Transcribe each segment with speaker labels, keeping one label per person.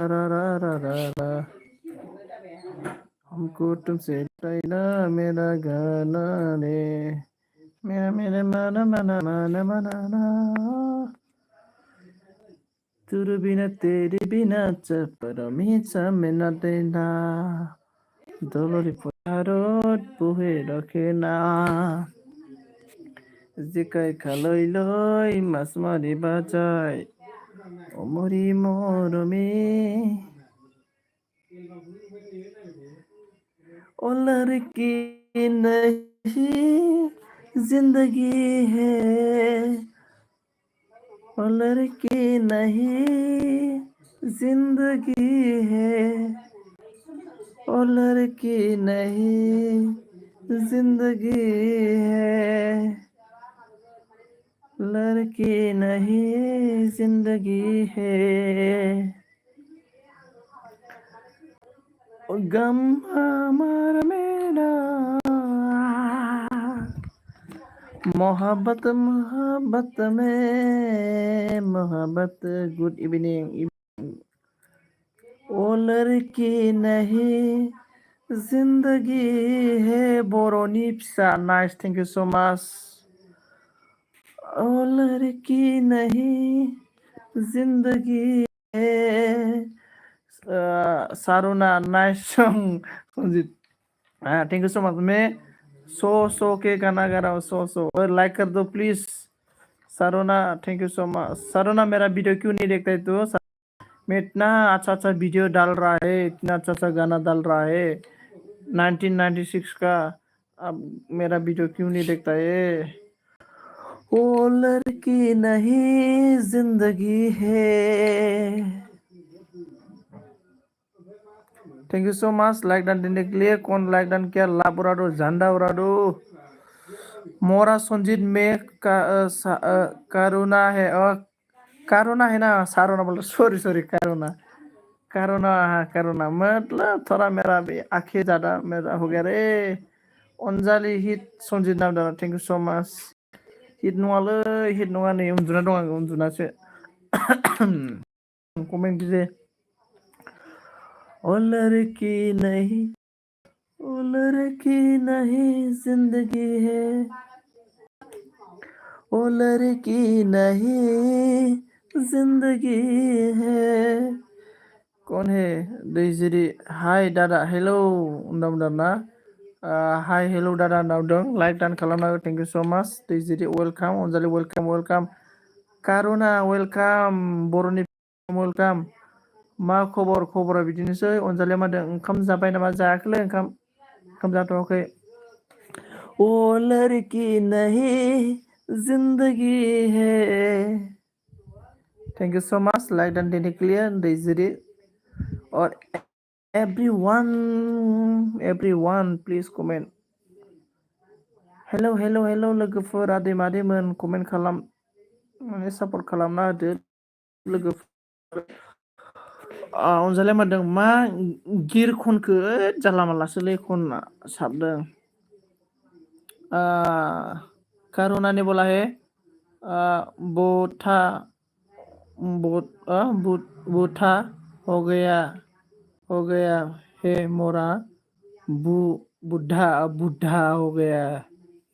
Speaker 1: रा रा रा रा रा हमको तुमसे ना मेरा गाना रे मेरा मेरा माना माना माना माना ना तेरे बिना चपरमी चमेना देना दलरी पथारत बहे रखे ना जेखाय खालै लै मास मारि बाजाय अमरी मरमे ओ लड़की नहीं जिंदगी है ओ लड़की नहीं जिंदगी है ओ लड़की नहीं जिंदगी है लड़की नहीं जिंदगी है ओ गम हमारा मेरा मोहब्बत मोहब्बत में मोहब्बत गुड इवनिंग ओ लड़की नहीं जिंदगी है बर'नि फिसा nice thank you so much ओ लड़की नहीं जिंदगी है सारुना nice song Sanjit thank you so much मैं सो के गाना गा रहा हूँ सो और लाइक कर दो please Saruna thank you so much Saruna मेरा वीडियो क्यों नहीं देखता है तू मैं इतना अच्छा वीडियो डाल रहा है इतना अच्छा गाना डाल रहा है 1996 का अब मेरा वीडियो क्यों नहीं देखता है ओ लड़की नहीं जिंदगी है thank you so much like डान देने के लिए कौन लाइक डान किया लाभ उड़ा दो झंडा उड़ा दो मोरा संजीत में करुणा है करुणा है ना सारुना बोल सॉरी करुणा करुणा करुणा मतलब थोड़ा मेरा भी आंखें ज्यादा मेरा हो गया रे अनजालि हिट संजीत नाम दाना thank you so much hit नङालै हिट नङा नै उन्दुना दं आङो उन्दुनासो कमेन्ट गिजे ओ लड़की नहीं जिंदगी है ओ लड़की नहीं जिंदगी है कौन है दैजिरी हाय दादा हेलो ना हाय हेलो दादा नावदों लाइक दान खालामना थैंक यू सो मच दैजिरी welcome Anjali welcome Karuna welcome बर'नि वेलकाम मा खबरा बिदिनोसै अनजालिया मादों ओंखाम जाबाय नामा जायाखैलै ओंखाम जाथ'वाखै ओ लड़की नहीं जिंदगी है thank you so much like डान देने के लिए दैजिरी और everyone प्लीज कमेन्ट हेलो लोगोफोर आदै मादैमोन कमेन्ट खालाम माने सापर्ट खालामना होदो लोगोफोर अनजालिया मादों मा गिर खनखो जानला मानलासोलै खनना साबदों करुणा ने बोला है बोथा बूथा हो गया है मोरा बुढ़ा हो गया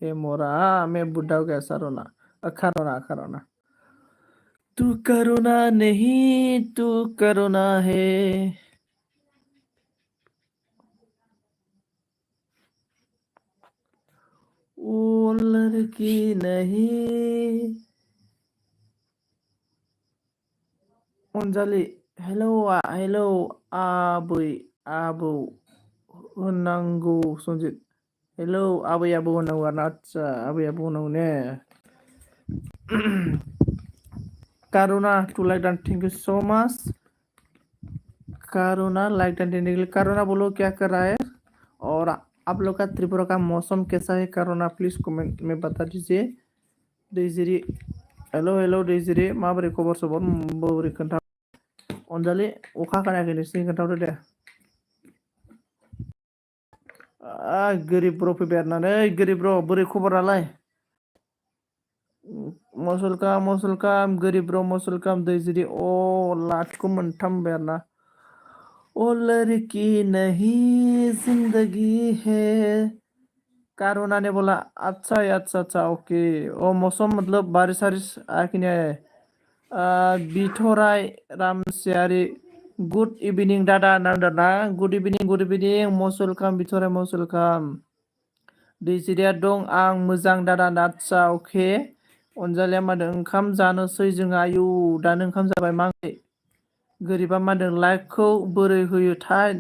Speaker 1: है मोरा मैं बुढ़ा हो गया सारोना करुणा तू करुणा नहीं तू करुणा है ओ लड़की नहीं अनजालि हेलो आबौ होननांगौ संजित हेलो आबै आबौ होननांगौ आरोना आदसा आबै आबौ होननांगौ ने करुणा टू लाइक डान thank you so much Karuna like डान देने के लिए करुणा बोलो क्या कर रहा है और आप लोग का त्रिपुरा का मौसम कैसा है करुणा प्लीज कमेंट में बता दीजिए दैजिरी हेलो दैजिरी माबोरै खबर सबर बोरै खोन्था अनजालि अखा खोनायाखै नोंसिनि खोन्थाहरदो दे गोरिब ब्र फैबाय आरोना नै गोरिब ब्र बोरै खबरालाय मसलकाम गोरिब ब्र मसलकाम दैजिरी लाथिख' मोनथाम होनबाय आरोना ओ लड़की नहीं जिंदगी है कारोना ने बोला अच्छा है अच्छा ओके ओ मौसम मतलब बारिश वारिश आया कि नहीं आया है? बिथराय रामसियारि गुड इभिनिं दादा नांदोंना गुड इभिनिं मस्ट वेलकाम बिथराय मस्ट वेलकाम दैजिरिया दं आं मोजां दादा आदसा अके अनजालिया मादों ओंखाम जानोसै जों आयु दानो ओंखाम जाबाय मा ओंख्रि गोरिबा मादों लाइकखौ बोरै होयो थाय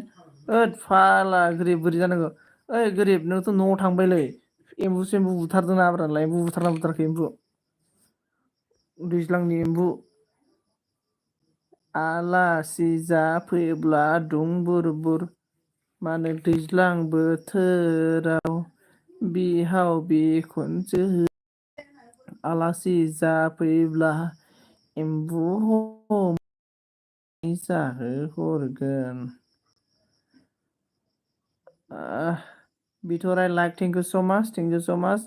Speaker 1: ओद फाला गोरिब बोरै जानांगौ ओइ गोरिब नोंथ' न'आव थांबायलै एम्बु सेम्बु बुथारदों नाब्रालाय एम्बु बुथारना बुथाराखै एम्बु दैज्लांनि एम्बु आलासि जाफैब्ला दुं बुर बुर मानो दैज्लां बोथोराव बिहाव बिखुनजो आलासि जाफैब्ला एम्बु हमनानै जाहोहरगोन बिथराय लाइक थेंक इउ सो माच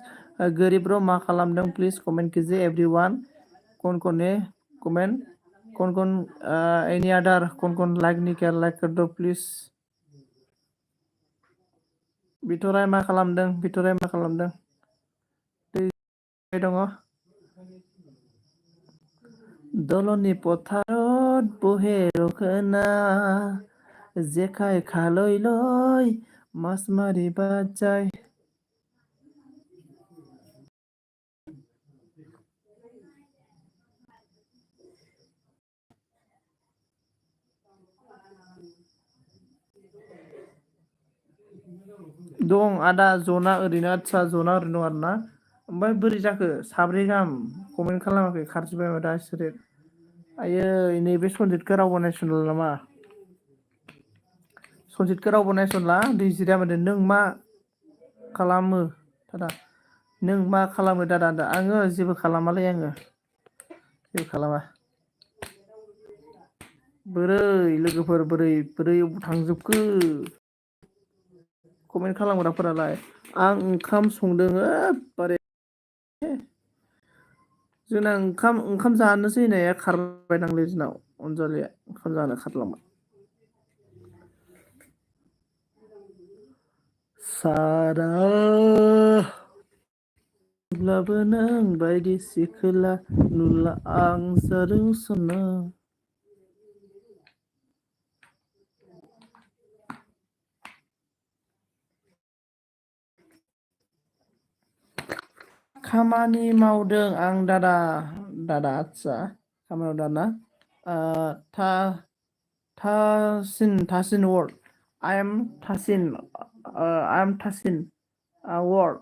Speaker 1: गोरिब र' मा खालामदों प्लिज कमेन्ट कीजिए एवरीवन कौन कौन है कमेंट कौन कौन एनी अदर कौन कौन लाइक नहीं किया लाइक कर दो प्लिज बिथराय मा खालामदों बिथराय मा खालामदों दङ दलनि पथारत बहे रखोना जेखाय खालय लय मास मारिबा जाय दं आदा जना ओरैनो आदसा जना ओरैनो दं आरोना ओमफ्राय बोरै जाखो साब्रै गाहाम कमेन्ट खालामाखै खारजोब्बाय दा बिसोरो आयै नैबे सनजितखौ रावबो नायसनला नामा सनजितखौ रावबो नायसनला दैजिरिया मादों नों मा खालामो दादा नों मा खालामो दादा आङो जेबो खालामालै आङो जेबो खालामा बोरै लोगोफोर बोरै बोरै थांजोबखो कमेन्ट खालामग्राफोरालाय आं ओंखाम संदों बारे जोंना ओंखाम जानोसै होननाया खारबाय दांलै जोंनाव अनजालिया ओंखाम जानो खारलांबाय सारा अब्लाबो नों बायदि सिखोला नुला आं जारौ सना खामानि मावदों आं दादा आदसा खामानि मावदों ना थासिन word I am Tasin word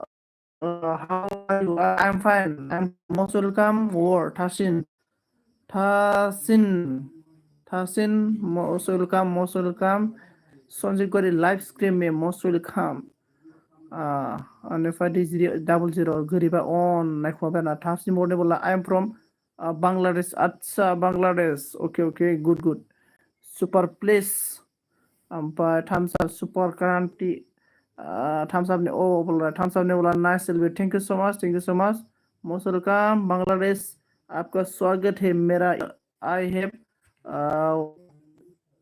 Speaker 1: how are you I'm fine I'm most welcome word Tasin most welcome Sanjay Gori live stream Mein most welcome बेनिफ्राय दैजिरि 00 गोरिबा अन नायखुमाबाय आरोना थाबसिन बरदे बोला I am from Bangladesh आदसा Bangladesh okay good super please ओमफ्राय thumbs up super क्रांति thumbs up ने बोला thumbs up ने बोला nice selfie thank you so much most welcome Bangladesh आपका स्वागत है मेरा I have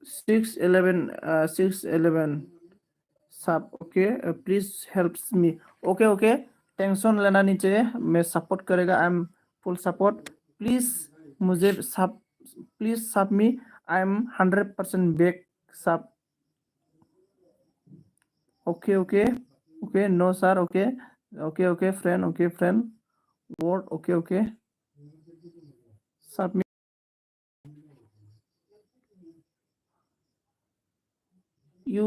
Speaker 1: 611 सब okay please helps me okay tension लेना नहीं चाहिए मैं सपोर्ट करेगा I am full support please मुझे सब मी आई एम 100% बैक सब ओके नो सर ओके फ्रेंड वर्ड ओके सब मी यू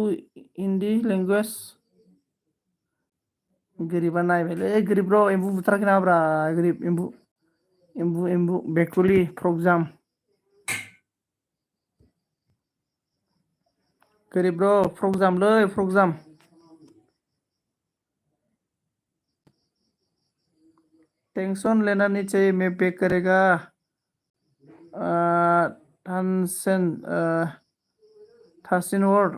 Speaker 1: हिंदी लैंग्वेज गोरिबा नायबायलै गोरिब र' एम्बु बुथाराखै नामाब्रा गोरिब एम्बु बेकुलि फ्रक जाम गोरिब र' फ्रक जामलै फ्रक जाम टेंशन लेना नहीं चाहिए मैं पे करेगा थासिन वर्ड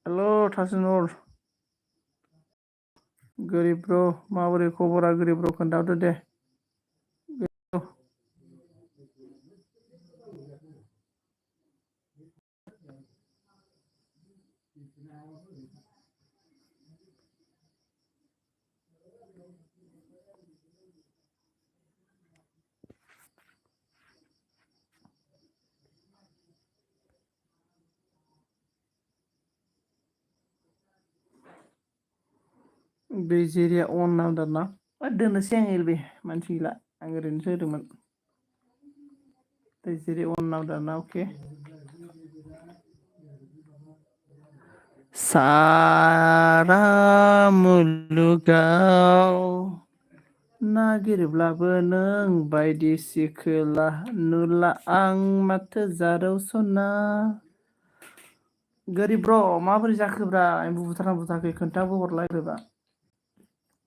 Speaker 1: हेलो थासिन वर्ड गोरिब र' माबोरै खबरा गोरिब र' खोन्थाहरदो दे दैजिरिया अन नांदोंना दोननोसै आं एलबि मानसि गैला आं ओरैनोसो होदोंमोन दैजिरि अन नांदोंना अके सारा मुलुगाव नागिरब्लाबो नों बायदि सिखोला नुला आं माथो जारौ सना गोरिब ब्र माबोरै जाखोब्रा एम्बु बुथारना बुथाराखै खोन्थाबो हरलायफोरबा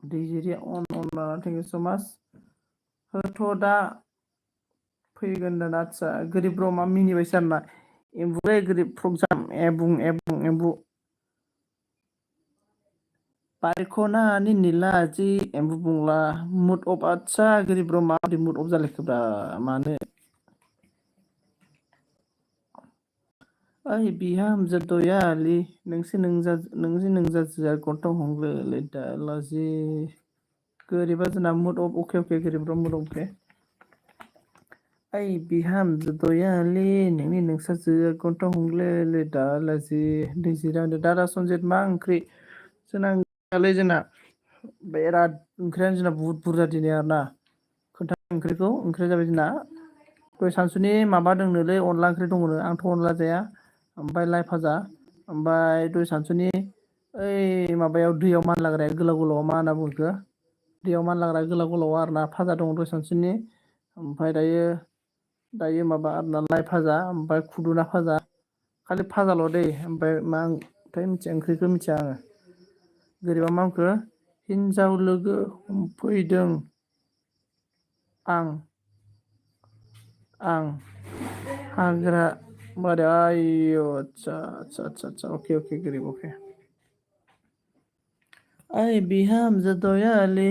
Speaker 1: दैजिरिया अन थेंक इउ स माच होथ' दा फैगोन दा आदसा गोरिब ब्र मा मिनिबायसो आरोना एम्बुलै गोरिब प्रग्राम एम्बु बारिख'नानि निलाजि एम्बु बुंला मुड अफ आदसा गोरिब ब्र माबोरै मुड अफ जालायखोब्रा मानो ओइ बिहामजो दयालि नोंजाजुआ गन्थं हमग्लोलै दालाजि गोरिबा जोंना मुड अफ अके गोरिब ब्र मुड अफ ओइ बिहामजो दयालि नोंसाजुआ गन्थं हमग्लोलै दालाजि दैजिरा दादा सनजित मा ओंख्रि जोंना बिराद ओंख्रियानो जोंना बुहुत बुरजा दिनै आरोना खोन्था ओंख्रिया जाबाय जोंना दहाय सानसुनि माबा दंनोलै अनला ओंख्रि दङनो आंथ' अनला जाया ओमफ्राय लाइ भाजा ओमफ्राय दहाय सानसुनि ओइ माबायाव दैयाव मानलाग्राया गोलाव गोलाव मा होनना बुङो बेखौ दैयाव मानलाग्रा गोलाव गोलाव आरोना भाजा दङ दहाय सानसुनि ओमफ्राय दायो माबा आरोना लाइ भाजा ओमफ्राय खुदुना भाजा खालि भाजाल' दै ओमफ्राय मा ओमफ्राय मिथिया ओंख्रिखौ मिथिया आङो गोरिबा मा बुंखो हिन्जाव लोगो हमफैदों आं हाग्रा बारियाव आयौ आदसा अके गोरिब अके ओइ बिहामजो दयालि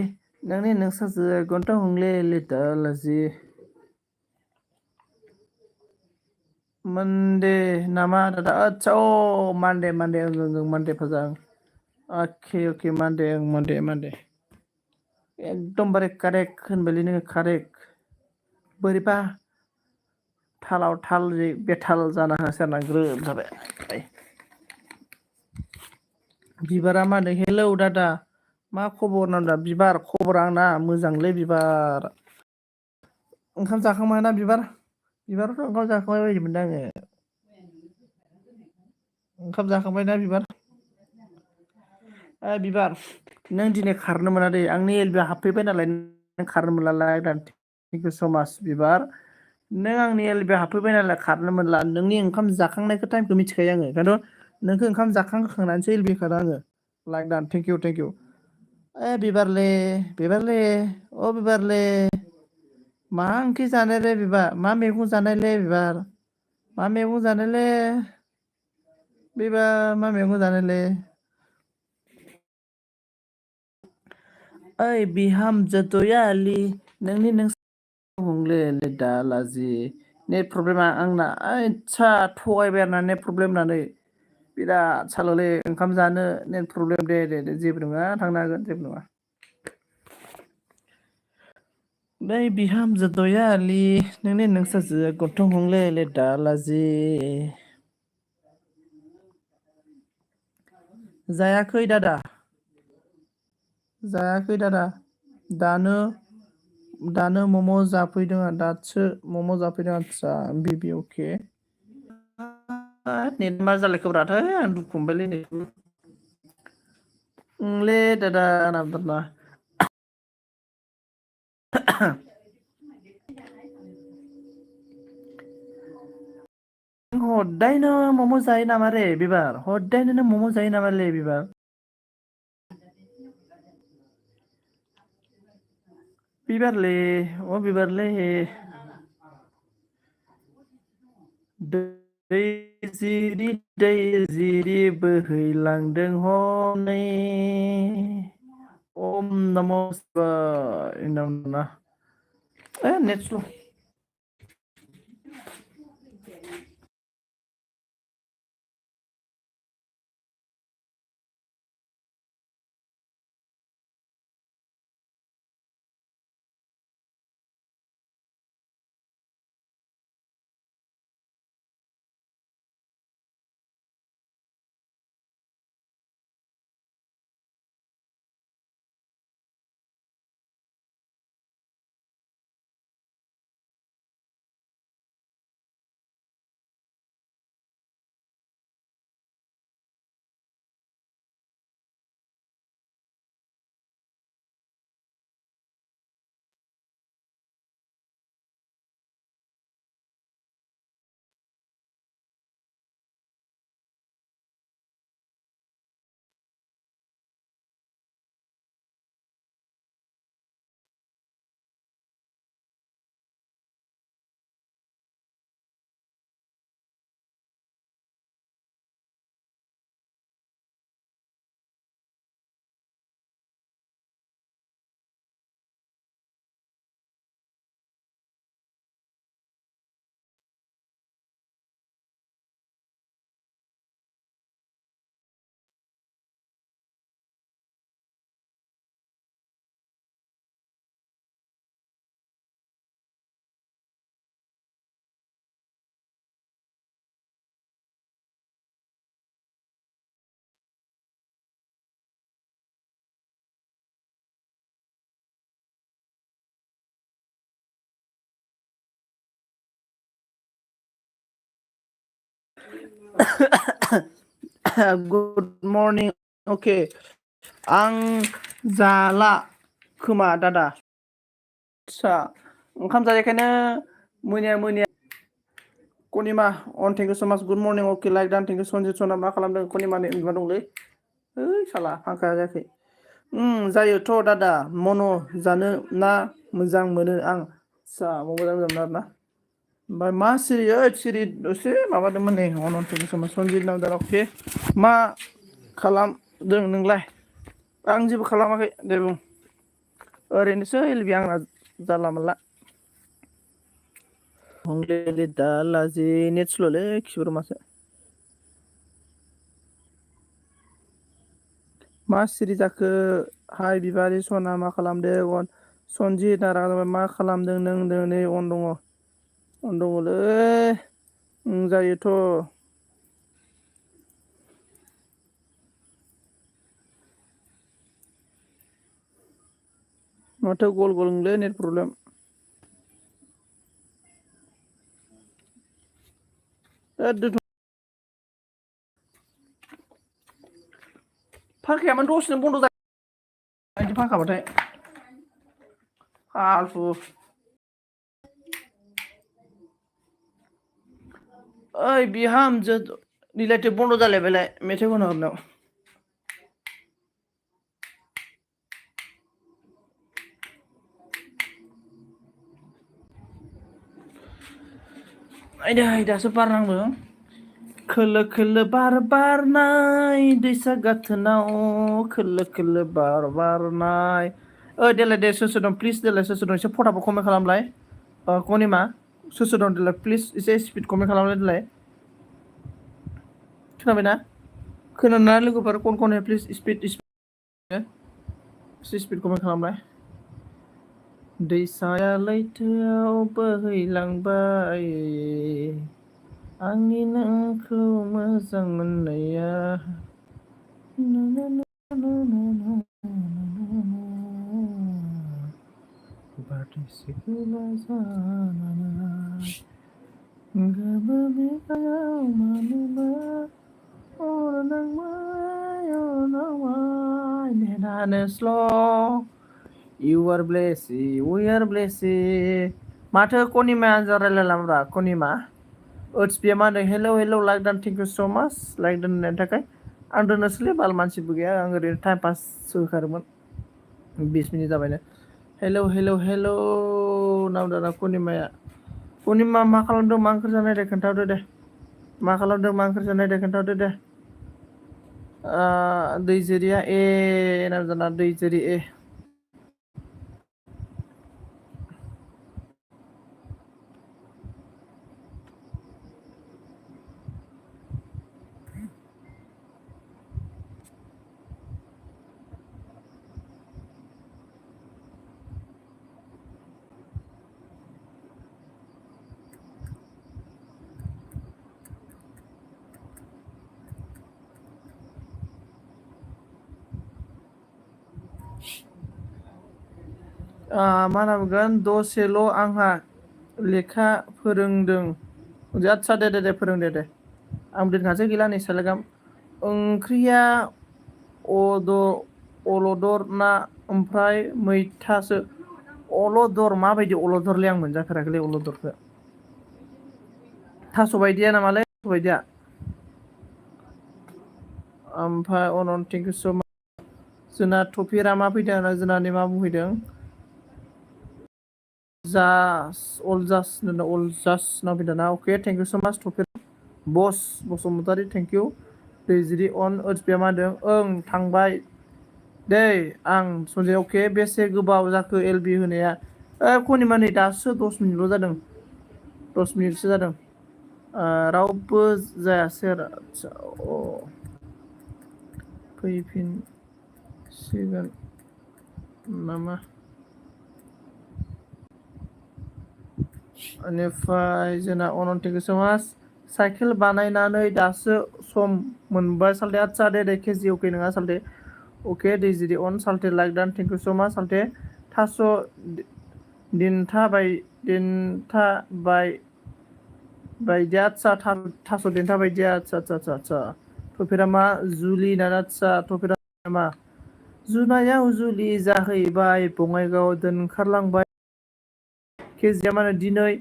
Speaker 1: नोंसाजुआ गन्थं हमग्लोलै दालाजि मानदे नामा दादा आदसा मानदे ओं मानदे भाजा अके मानदे एकदमबारे कारेक्ट होनबायलै नोङो कारेक्ट बोरैबा थालाव थाल बेथाल जाना होसै आरोना ग्रोब जाबाय बिबारा मा होनो हेलौ दादा मा खबर नांदा बिबार खबरा आंना मोजांलै बिबार ओंखाम जाखांबाय ना बिबाराथ' ओंखाम जाखांबाय बायदि मोनदों आङो ओंखाम जाखांबायना बिबार बिबार नों दिनै खारनो मोना दै आंनि एलबि हाबफैबाय नालाय नों खारनो मोनलालाय थेंक इउ स माच बिबार नों आंनि एलबि हाबफैबाय नालाय खारनो मोनला नोंनि ओंखाम जाखांनायखौ टाइमखौ मिथिखायो आङो ओंखायनोथ' नोंखौ ओंखाम जाखांहोखांनानैसो एलबि होखादों आङो लाइक दान थेंक इउ बिबारले बिबारले मा ओंख्रि जानायलै बिबार मा मैगं जानायलै बिबार मा मैगं जानायलै बिबार मा मैगं जानायलै ओइ बिहामजो दयालि नोंसाजुआ हमग्लोलै दालाजि नेट प्रब्लेमा आंना आदसा थगायबाय आरोना नेट प्रब्लेम होननानै बिराद सालुलै ओंखाम जानो नेट प्रब्लेम दे जेबो नङा थांनो हागोन जेबो नङा नै बिहामजो दयालि नोंसाजुआ गन्थं हमग्लोलै दालाजि जायाखै दादा दानो मम' जाफैदों दासो मम' जाफैदों आदसा बिबि अके नेट मा जालायखोब्राथाय आं दुखु मोनबायलै नेटखौ ओंलै दादा नों हदायनो मम' जायो नामा रे बिबार हदायनो नों मम' जायो नामालै बिबार बिबारले बिबारले दै जिरि बोहैलांदों हनै ओम नम' शिबाय नेट स्ल' गुड मर्निं अके आं जाला खोमा दादा आदसा ओंखाम जायैखायनो मोनिया कनिमा अन थेंक इउ सो माच गुड मर्निं अके लाइक दान थेंक इउ सनजित सना मा खालामदों कनिमानि उन्दुना दंलै ओइ साला फांखा जायाखै जायोथ' दादा मन' जानो ना मोजां मोनो आं आदसा मोजां मोनो आरोना ओमफ्राय मा सिरि ओइ सिरि दसे माबादोंमोन नै अन थेंक इउ सो माच सनजित नामदार अके मा खालामदों नोंलाय आं जेबो खालामाखै दे बुं ओरैनोसो एलबि आंना जाला मोनला हंले दालाजि नेट स्ल'लै खिबोर मा सिरि जाखो हाय बिबारि सना मा खालामदों सनजित नारा मा खालामदों नों नै अन दङलै जायोथ' माथो गल गललै नेट प्रब्लेम फांखायामोन दसेनो बन्द' जायो फांखाबाथाय फाल्तु ओइ बिहामजो निलायथो बन्द' जालायबायलाय मेथाइ खनो हरनायाव दासो बारनांदों खोलो खोलो बार बारनाय दैसा गाथोनाव खोलो खोलो बार बारनाय ओइ देलाय दे सोर दं प्लिज देलाय सोर दं एसे फटाफट कमेन्ट खालामलाय कनिमा सोर दं देलाय प्लिज एसे स्पिड कमेन्ट खालामलाय देलाय खोनाबायना खोनाना लोगोफोर कन प्लिज स्पिड स्पिड कमेन्ट खालामलाय दैसाया लैथोआव बोहैलांबाय आंनि नोंखौ मोजां मोननाया बारदै सिख्ला जानानै गोमो बिखायाव मानोबा अरनांबाय नेटानो slow' You are blessed, we are blessed. माथो कनिमा रायलायलाब्रा कनिमा ओट्सपिया मा होनदों हेलौ हेलौ लाइक दान थेंक इउ स' माच लाइक दोननायनि थाखाय आं दोननोसैलै बाल मानसिबो गैया आं ओरैनो टाइम पाससो होखादोंमोन 20 मिनिट जाबायनो हेलौ हेलौ हेलौ नामदारा कनिमा मा खालामदों मा ओंख्रि जानाय दे खोन्थाहरदो दे मा खालामदों मा ओंख्रि जानाय दे खोन्थाहरदो दे दैजिरिया ए नामदारा दैजिरि ए मा होनगोन दसेल' आंहा लेखा फोरोंदों आदसा दे फोरोंदे दे आं दोनखासै गैला नै सालागाम ओंख्रिया अलदर ना ओमफ्राय मैथासो अलदर माबायदि अलदरलै आं मोनजाफेराखैलै अलदरखौ थास' बायदिया नामालै थास' बायदिया ओमफ्राय अनन थेंक इउ स' माच जोंना टपिरा मा फैदों जोंनानि मा बुंफैदों अल जास्ट ना फैदों ना अके थेंक इउ स' माच टपिरा बस बसुमतारी थेंक इउ दैजिरि अन ओट्सपिया मा होनदों ओं थांबाय दै आं सनजय अके बेसे गोबाव जाखो एलबि होनाया कनिमा नै दासो 10 मिनिटल' जादों 10 मिनिटसो जादों रावबो जायासै आरो आदसा फैफिनसिगोन नामा बेनिफ्राय जोंना अनन थेंक इउ स' माच साइकेल बानायनानै दासो सम मोनबाय सालथे आदसा दे केजि अके नङा सालथे अके दैजिरि अन सालथे लाइक दान थेंक इउ स' माच सालथे थास' दिन्था बाय बायदिया आदसा थास' देन्था बायदिया आदसा थफेरा मा जुलि ना आदसा थफेरा मा जुनायाव जुलि जाहैबाय बङाइगाव दोनखारलांबाय केजिया मा होनो दिनै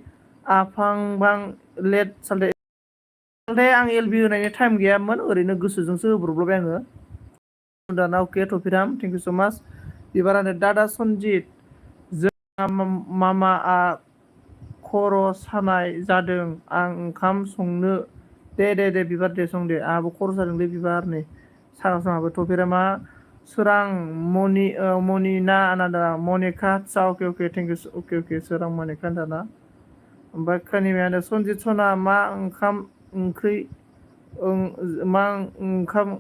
Speaker 1: आफांबां लेट सालथे आं एलबि होनायनि टाइम गैयामोन ओरैनो गोसोजोंसो होब्रबलाबाय आङो दाना अके टफिराम थेंक इउ स' माच बिबारानो दादा सनजित जोंना मामाआ खर' सानाय जादों आं ओंखाम संनो दे बिबार दे सं दे आंहाबो खर' जादोंलै बिबार नै सानाव सानावबो टफिरामा सोरां मनि ना आनादा मनिका आदसा अके थेंक इउ अके सोरां मनिका दाना ओमफ्राय खोनिमायानो सनजित सना मा ओंख्रि मा ओंखाम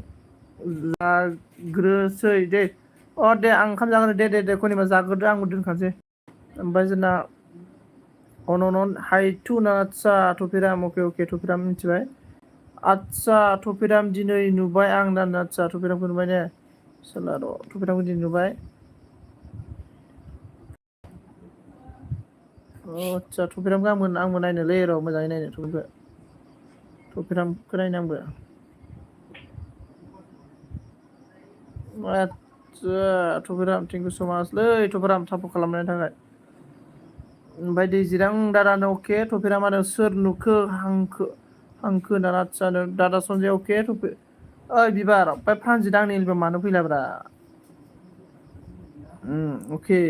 Speaker 1: जाग्रोसै दे दे आं ओंखाम जाग्रो दे खनिमा जाग्रोदो आंबो दोनखानोसै ओमफ्राय जोंना अनन हायथु ना आदसा टफिराम अके टफिराम मिथिबाय आदसा टफिराम दिनै नुबाय आं दाना आदसा टफिरामखौ नुबाय ने सोला र' टफिरामखौ दिनै नुबाय आदसा टफिरामखौ आंबो नायनोलै र' मोजाङै नायनो टफिरामखौ नायनो आंबो आदसा टफिराम थेंक इउ स' माच लै टफिराम सापर्ट खालामनायनि थाखाय ओमफ्राय दैजिरां दादानो अके टफिरामानो सोर नुखो हांखो दाना आदसा दादा सनजय अके ओइ बिबार ओमफ्राय फ्रानजित आंनि एलबाम मानो फैलाब्रा अके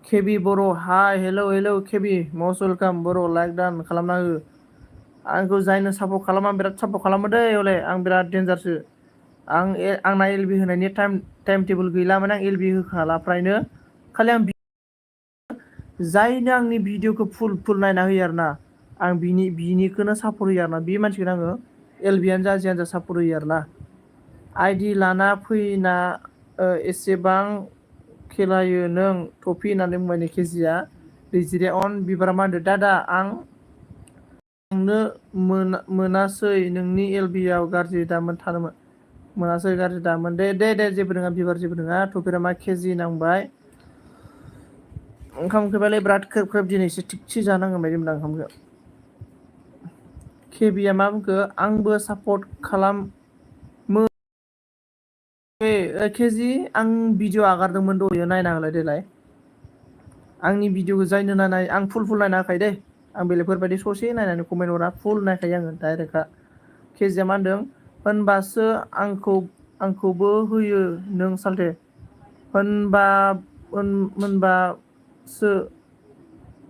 Speaker 1: केबि बर' हाय हेलौ केबि मस्ट वेलकाम बर' लाइक दान खालामना हो आंखौ जायनो सापर्ट खालामो आं बिराद सापर्ट खालामो दै हले आं बिराद डेन्जारसो आंना एलबि होनायनि टाइम टेबोल गैलामोन आं एलबि होखाला फ्रायनो खालि आं जायनो आंनि भिडिअखौ फुल नायना होयो आरोना आं बिनिखौनो सापर्ट होयो आरोना बे मानसिखौनो आङो एलबियानो जा जियानो जा सापर्ट होयो आरोना आइडि लाना फैना एसेबां खेलायो नों टफि होननानै बुंबाय नै केजिया दैजिरिया अन बिबारा मा होनदों दादा आं थांनो मोनासै नोंनि एलबिआव गाज्रि दामोन थानो मोनासै गाज्रि दामोन दे जेबो नङा बिबार जेबो नङा टफिरा मा केजि नांबाय ओंखाम उखैबायलै बिराद ख्रेब दिनैसो थिगसे जानांगोन बायदि मोनदां ओंखामखौ केबिया मा बुंखो आंबो सापर्ट खालामो केजि आं भिडिअ आगारदोंमोन दहायो नायना होलाय देलाय आंनि भिडिअखौ जायनो नायनाय आं फुल नायना होखायो दे आं बेलेगफोरबायदि ससे नायनानै कमेन्ट हरा फुल नायखायो आङो डाइरेक्टखा केजिया मा होनदों होनबासो आंखौबो होयो नों सालथे होनबासो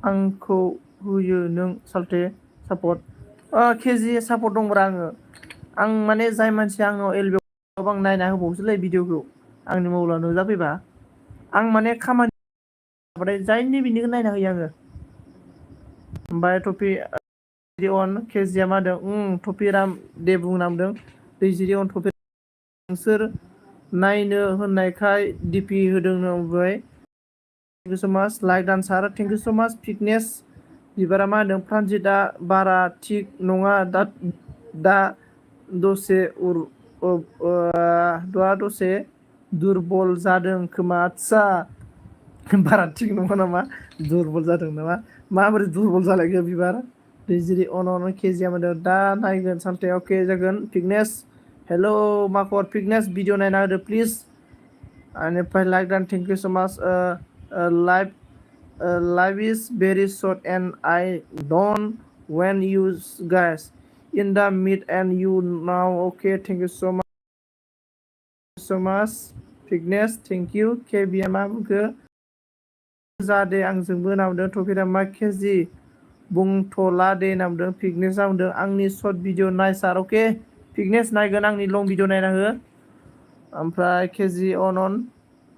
Speaker 1: आंखौ होयो नों सालथे सापर्ट केजि सापर्ट दंब्रा आं माने जाय मानसिया आंनाव एलबि आं नायना होबावोसोलै भिडिअखौ आंनि मबाइलाव नुजाफैबा आं माने खामानि जायनि बिनिखौ नायना होयो आङो ओमफ्राय अन केजिया मा होनदों टफिराम दे बुंनांदों दैजिरि अन टफि नोंसोर नायनो होननायखाय डिपि होदों ओमफ्राय थेंक इउ स' माच like dancer thank you so' much fitness बिबारा मा होनदों फ्रानजितआ बारा थिग नङा दा दसे दुरबल जादों खोमा आदसा बारा थिग नङा नामा दुरबल जादों नामा माबोरै दुरबल जालायखो बिबार दैजिरि अन केजिया मोनदों दा नायगोन सालथे अके जागोन फिटनेस हेलौ माखर फिटनेस भिडिअ नायना होदो प्लिज बेनिफ्राय like don thank you so' much life is very short and I don't want you guys in the mid end you know okay thank you so' much fitness thank you केबिया मा बुंखो जादे आंजोंबो नामदों टफिरा मा केजि बुंथ'ला दे नामदों fitness नामदों आंनि short video नाय सार अके fitness नायगोन आंनि लं video नायना हो ओमफ्राय केजि अन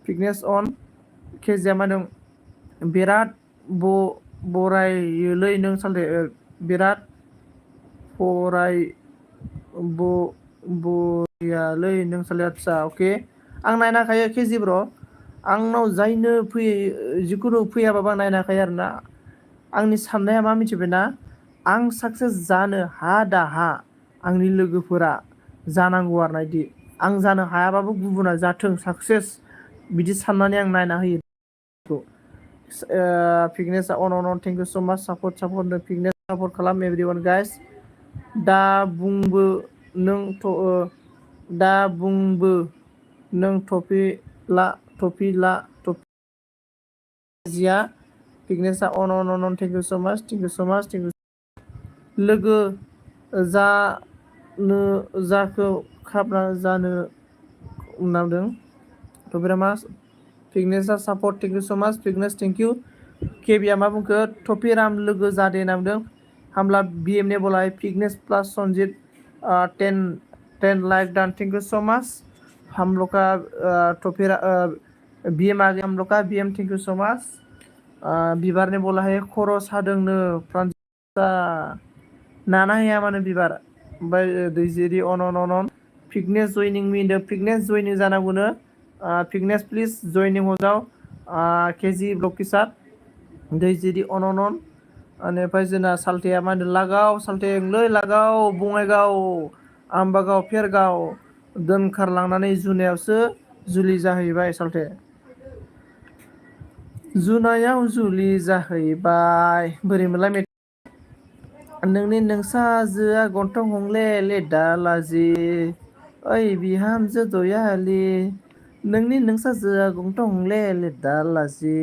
Speaker 1: फिटनेस अन केजिया मा होनदों बिराद बरायोलै नों सालथे बिराद बरियालै नों सालथे आदसा अके आं नायना होखायो केजि ब्र' आंनाव जायनो जिखुनु फैयाबाबो आं नायना होखायो आरोना आंनि साननाया मा मिथिबायना आं साक्सेस जानो हा आंनि लोगोफोरा जानांगौ आरोना बिदि आं जानो हायाबाबो गुबुना जाथों साक्सेस बिदि साननानै आं नायना होयो fitness on thank you so' माच सापर्ट फिटनेस सापर्ट खालाम एभ्रिवान गाइस दा बुंबो नों दा बुंबो नों टपि ला जिया फिटनेसा अन थेंक इउ स' माच लोगो जाखो खाबना जानो नांदों टपिरामा फिटनेसा support thank you so' much fitness thank you केबिया मा बुंखो टपिराम लोगो जादे नांदों हामला BM ने बोलाय fitness plus Sanjit 10 like don thank you so' much हम लोग का टपिरा BM आ गया हम लोग का BM thank you so much बिबार ने बोला है खर' सादोंनो फ्रांसिसा नाना हैया मानो बिबार ओमफ्राय दैजिरि अन फिटनेस जयनिं मी द फिटनेस जयनिं जानांगौनो फिटनेस प्लिज जयनिं हो जाओ केजि ब्लक के साथ दैजिरि अन बेनिफ्राय जोंना साल्थेया मा होनो लागाव साल्थेंलै लागाव बङाइगाव आम्बागाव फेरगाव दोनखारलांनानै जुनायावसो जुलि जाहैबाय साल्थे जुनायाव जुलि जाहैबाय बोरै मोनलाय नोंनि नोंसाजोआ गन्थं हंले ले दालाजि ओइ बिहामजो दयालि नोंनि नोंसाजोआ गन्थं हंले ले दालाजि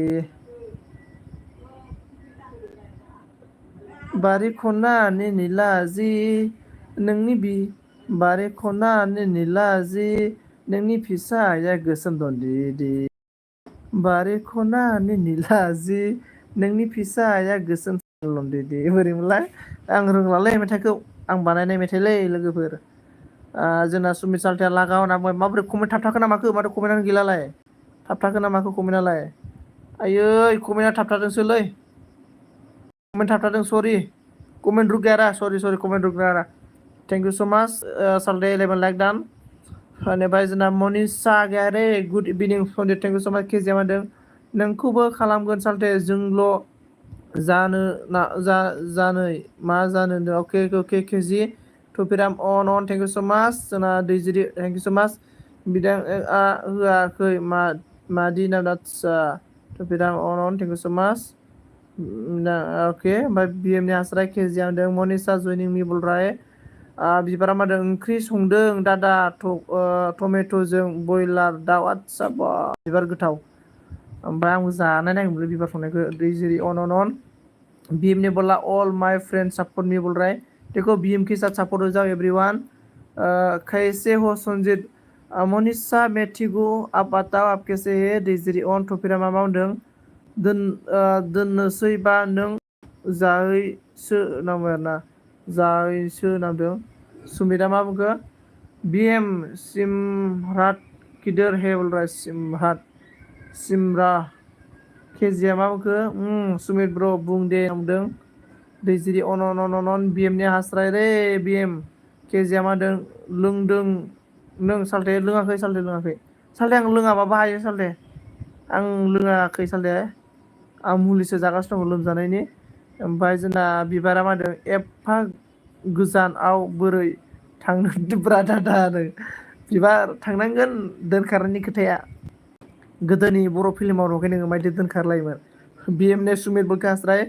Speaker 1: बारि खना निलाजि नोंनि बारि खना निलाजि नोंनि फिसाया गोसोम दन्दिदि बारि खना निलाजि नोंनि फिसाया गोसोम लन्दिदि बोरै मोनलाय आं रोंलालै मेथाइखौ आं बानायनाय मेथाइलै लोगोफोर जोंना सुमित साल्थेया लागाव होनना बुंबाय माबोरै कमेन्ट थाबथाखो ना माखो माथो कमेन्टानो गैलालाय थाबथाखो ना माखो कमेन्टालाय आयै कमेन्टआ थाबथादोंसोलै कमेन्ट थाबथादों सरि कमेन्ट रुक गया सरि कमेन्ट रुक गया थैंक यू सो मच साल्टे 11 लाइक डान बेनिफ्राय जोंना मनीषा गया रे good evening Sunday thank you so much केजिया मादों नोंखौबो खालामगोन साल्टे जोंल' जानो मा जानो अके केजि टपिराम अन थैंक यू सो मच जोंना दैजिरि थैंक यू सो मच बिदां होआखै मादि नाम आदसा टपिराम अन थैंक यू सो मच अके ओमफ्राय BM नि हास्राय केजिया होनदों मनीषा जयनिं मी बलराय बिबारा मादों ओंख्रि संदों दादा टमेट'जों बयलार दाउ आदसा बिबार गोथाव ओमफ्राय आंबो जानाय नायगौमोनलै बिबार संनायखौ दैजिरि अन BM ने बोला ऑल माय फ्रेंड सपोर्ट मी बोल रहा है देखो BM के साथ सपोर्ट हो जाओ एवरीवन कैसे हो संजित मनीषा मैथ्यू आप बताओ आप कैसे है दैजिरि अन टपिरा मा होनदों दोननोसै बा नों जाहैसो नांबाय आरोना जाहैसो नांदों सुमिता मा बुंखो BM सिमरात किधर है बोल रहा है सिमरा केजिया मा बुंखो सुमित ब्र बुं दे नंदों दैजिरि अन BM ने हास्राय रे BM केजिया मा होनदों लोंदों नों साल्टे लोङाखै साल्टे आं लोङाबा बाहायो साल्टे आं लोङाखै साल्टे आं मुलिसो जागासिनो दङ लोमजानायनि ओमफ्राय जोंना बिबारा मा होनदों एफा गोजानाव बोरै थांनो ब्रादादा होनो बिबार थांनांगोन दोनखारनायनि खोथाया गोदोनि बर' फिल्माव रंखाय नोङो मायदि दोनखारलायोमोन BM ने सुमित बलखास्राय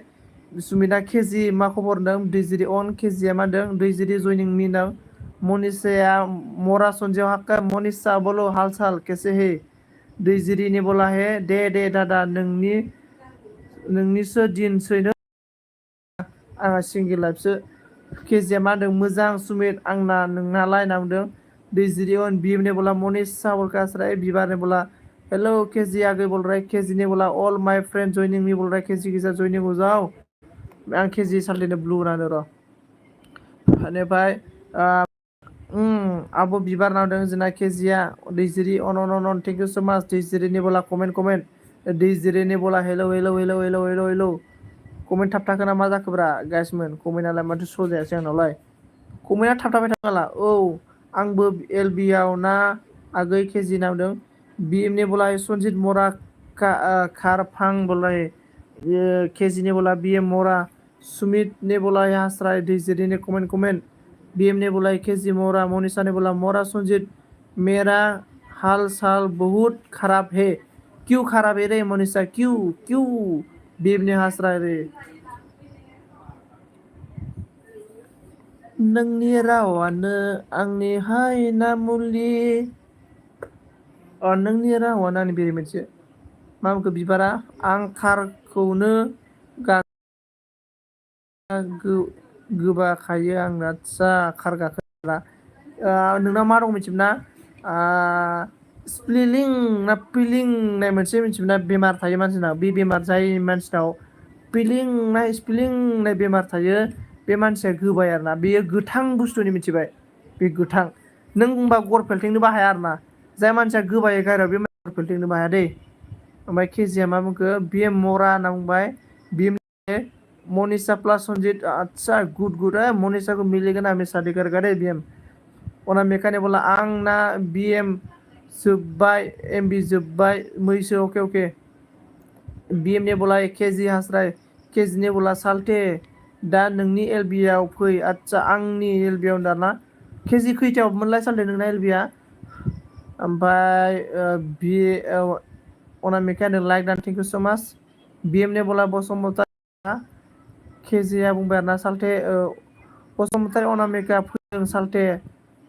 Speaker 1: सुमिता केजि मा खबर होनदों दैजिरि अन केजिया मा होनदों दैजिरि जयनिं मी होनदों मनीषाया मरा सन्जियाव हाक्का मनीषा बोलो हाल साल कैसे है दैजिरि ने बोला है दे दादा नोंनिसो दिनसैनो आंहा सिंगेल लाइफसो केजिया मा होनदों मोजां सुमित आंना नोंनालाय होनना बुंदों दैजिरि अन BM ने बोला मनीषा बलखास्राय बिबार ने बोला हेलो केजी आगे बोल रहा है केजी ने बोला ऑल माय फ्रेंड जॉइनिंग मी बोल रहा है केजी के साथ जॉइनिंग हो जाओ आं केजी साल्टेनो ब्लू नानो र' बेनिफ्राय आब' बिबार नांदों जोंना Kezia दैजिरि on thank you so माच दैजिरि ने बोला कमेन्ट दैजिरि ने बोला हेलो कमेन्ट थाबथाखो ना मा जाखोब्रा गाइसमोन कमेन्टआलाय माथो श' जायासै आंनावलाय कमेन्टआ थाबथाबाय थाला औ आंबो LB आव ना आगै केजि नांदों BM ने बोला सन्जित मरा खारफां बोला केजि ने बोला BM मोरा सुमित ने बोला हास्राय दैजिरि ने कमेन्ट BM ने बोला केजी मोरा मनीषा ने बोला मोरा संजित मेरा हाल साल बहुत खराब है क्यों खराब है रे मनीषा क्यों BM ने हास्राय रे नोंनि रावानो आंनि हायना मुलि नोंनि रावानो आंनि बेरे मोनसे मा बुंखो बिबारा आं खारखौनो गोबाखायो आंना आदसा खार गाखोला नोंनाव मा दं मिथिगौना स्प्लिलिं ना पिलिं होननाय मोनसे मिथिगौना बेमार थायो मानसिनाव बे बेमार जाय मानसिनाव पिलिं ना स्पिलिं होननाय बेमार थायो बे मानसिया गोबाय आरोना बेयो गोथां बुस्थुनि मिथिबाय बे गोथां नों बुंबा गर फेलथेंनोबो हाया आरोना जाय मानसिया गोबायै गारायाव बे गर फेलथेंनोबो हाया दै ओमफ्राय केजिया मा बुंखो बे मरा होनना बुंबाय बे मनिषा प्लास सन्जित अच्छा गुड गुड मनीषा को मिलेगा ना हमें शादी करेगा रे बीएम उना मेकानिक बोला आंना बीएम जोब्बाय एमबी जोब्बाय मैसो अके अके बीएम ने बोला केजि हास्राय केजि ने बोला साल्टे दा नोंनि एलबि आव फै आदसा आंनि एलबि आव दाना केजि खैथायाव मोनलाय साल्टे नोंना एलबिया ओमफ्राय बि अना mechanic like don thank you so much BM ने बोला बसुमतारी केजिया बुंबाय आरोना साल्टे बसुमतारी अनामिका फैदों साल्टे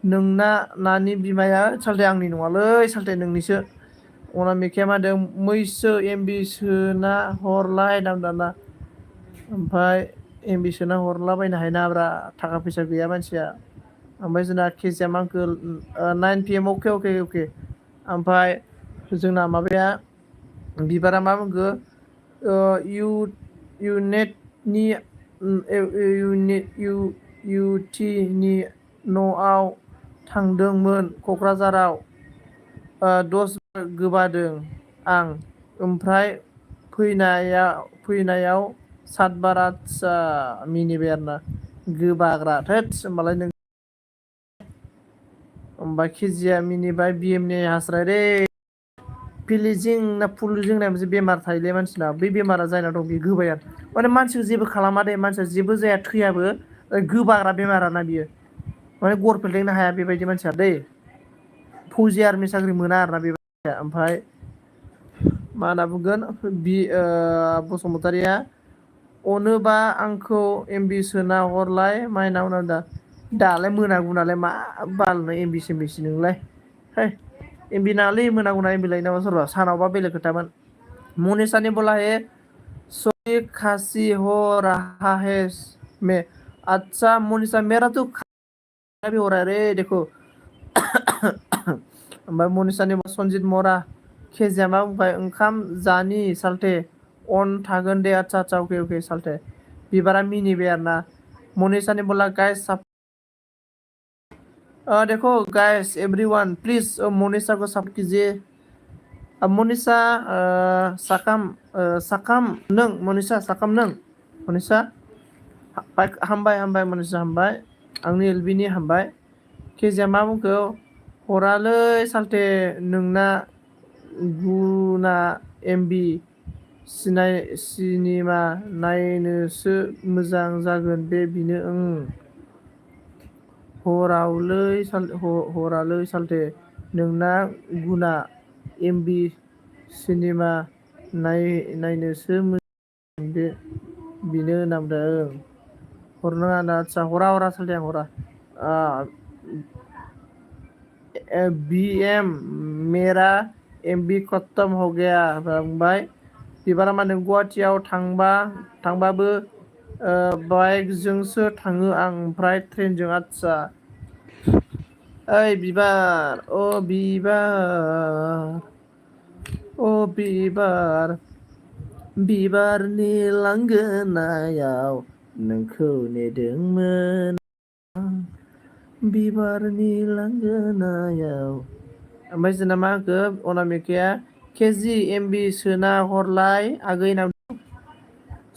Speaker 1: नोंना नानि बिमाया साल्टे आंनि नङालै साल्टे नोंनिसो अनामिकाया मा होनदों मैसो एमबि सोना हरलाय दाना ओमफ्राय एमबि सोना हरलाबायनो हायोनाब्रा थाखा फैसा गैया मानसिया ओमफ्राय जोंना केजिया मा होनखो 9 PM अके अके अके ओमफ्राय जोंना माबाया बिबारा मा बुंखो इउनेटनि इउटिनि न'आव थांदोंमोन क'क्राझाराव 10 बार गोबादों आं ओमफ्राय फैनायाव 7 बार आदसा मिनिबाय आरोना गोबाग्रा थोद होमबालाय नों ओमफ्राय केजिया मिनिबाय बिएमनि हास्राय रे पिलिजिं ना पुलिजिं होननाय मोनसे बेमार थायोलै मानसिनाव बे बेमारा जायनाव दं बे गोबाय आरो माने मानसिखौ जेबो खालामा दे मानसिया जेबो जाया थैयाबो गोबाग्रा बेमार आरोना बियो माने गर फेलथेंनो हाया बेबायदि मानसिया दै फौजि आर्मि साख्रि मोना आरोना बे ओमफ्राय मा होनना बुंगोन बसुमतारिया अनोबा आंखौ एमबि सोना हरलाय माइनाव दा दालाय मोनागौ मा बालनो एमबि सेमबिसि नोंलाय है एमबि नाङालै मोनागौना एमबि लायो नामा सोरबा सानावबा बेलेग खोथामोन मनिषानि बोला हे सोई खासी हो रहा है मैं अच्छा मनीषा मेरा तो भी हो रहा है रे देखो ओमफ्राय मनिषानि सन्जित मरा केजिया मा बुंबाय ओंखाम जानि साल्टे अन थागोन दे आदसा आदसा अके अके साल्टे बिबारा मिनिबाय आरोना मनिषानि बोला गाइस देखो गाइस एवरीवन प्लीज मनीषा को सपोर्ट कीजिए अब मनीषा साकाम नों मनीषा साकाम नों मनीषा हामबाय हामबाय मनीषा हामबाय आंनि एलबिनि हामबाय केजिया मा बुंखो हरालै साल्टे नोंना गुना एमबि सिनेमा नायनोसो मोजां जागोन बे बिनो हरालै साल्टे नोंना गुना एमबि सिनेमा नायनोसो मोजां बे बिनो होनना बुंदों हरनाङा ना आदसा हरा साल्टे आं हरा बीएम मेरा एमबि खत्म हो गया बुंबाय बिबारा मा होनदों गुवाहाटियाव थांबाबो बाइकजोंसो थाङो आं ओमफ्राय ट्रेनजों आदसा ओइ बिबार बिबार बिबारनि लांगोनायाव नोंखौ नेदोंमोन बिबारनि लांगोनायाव ओमफ्राय जोंना मा होनखो अनामिकाया केजि एमबि सोना हरलाय आगैनाव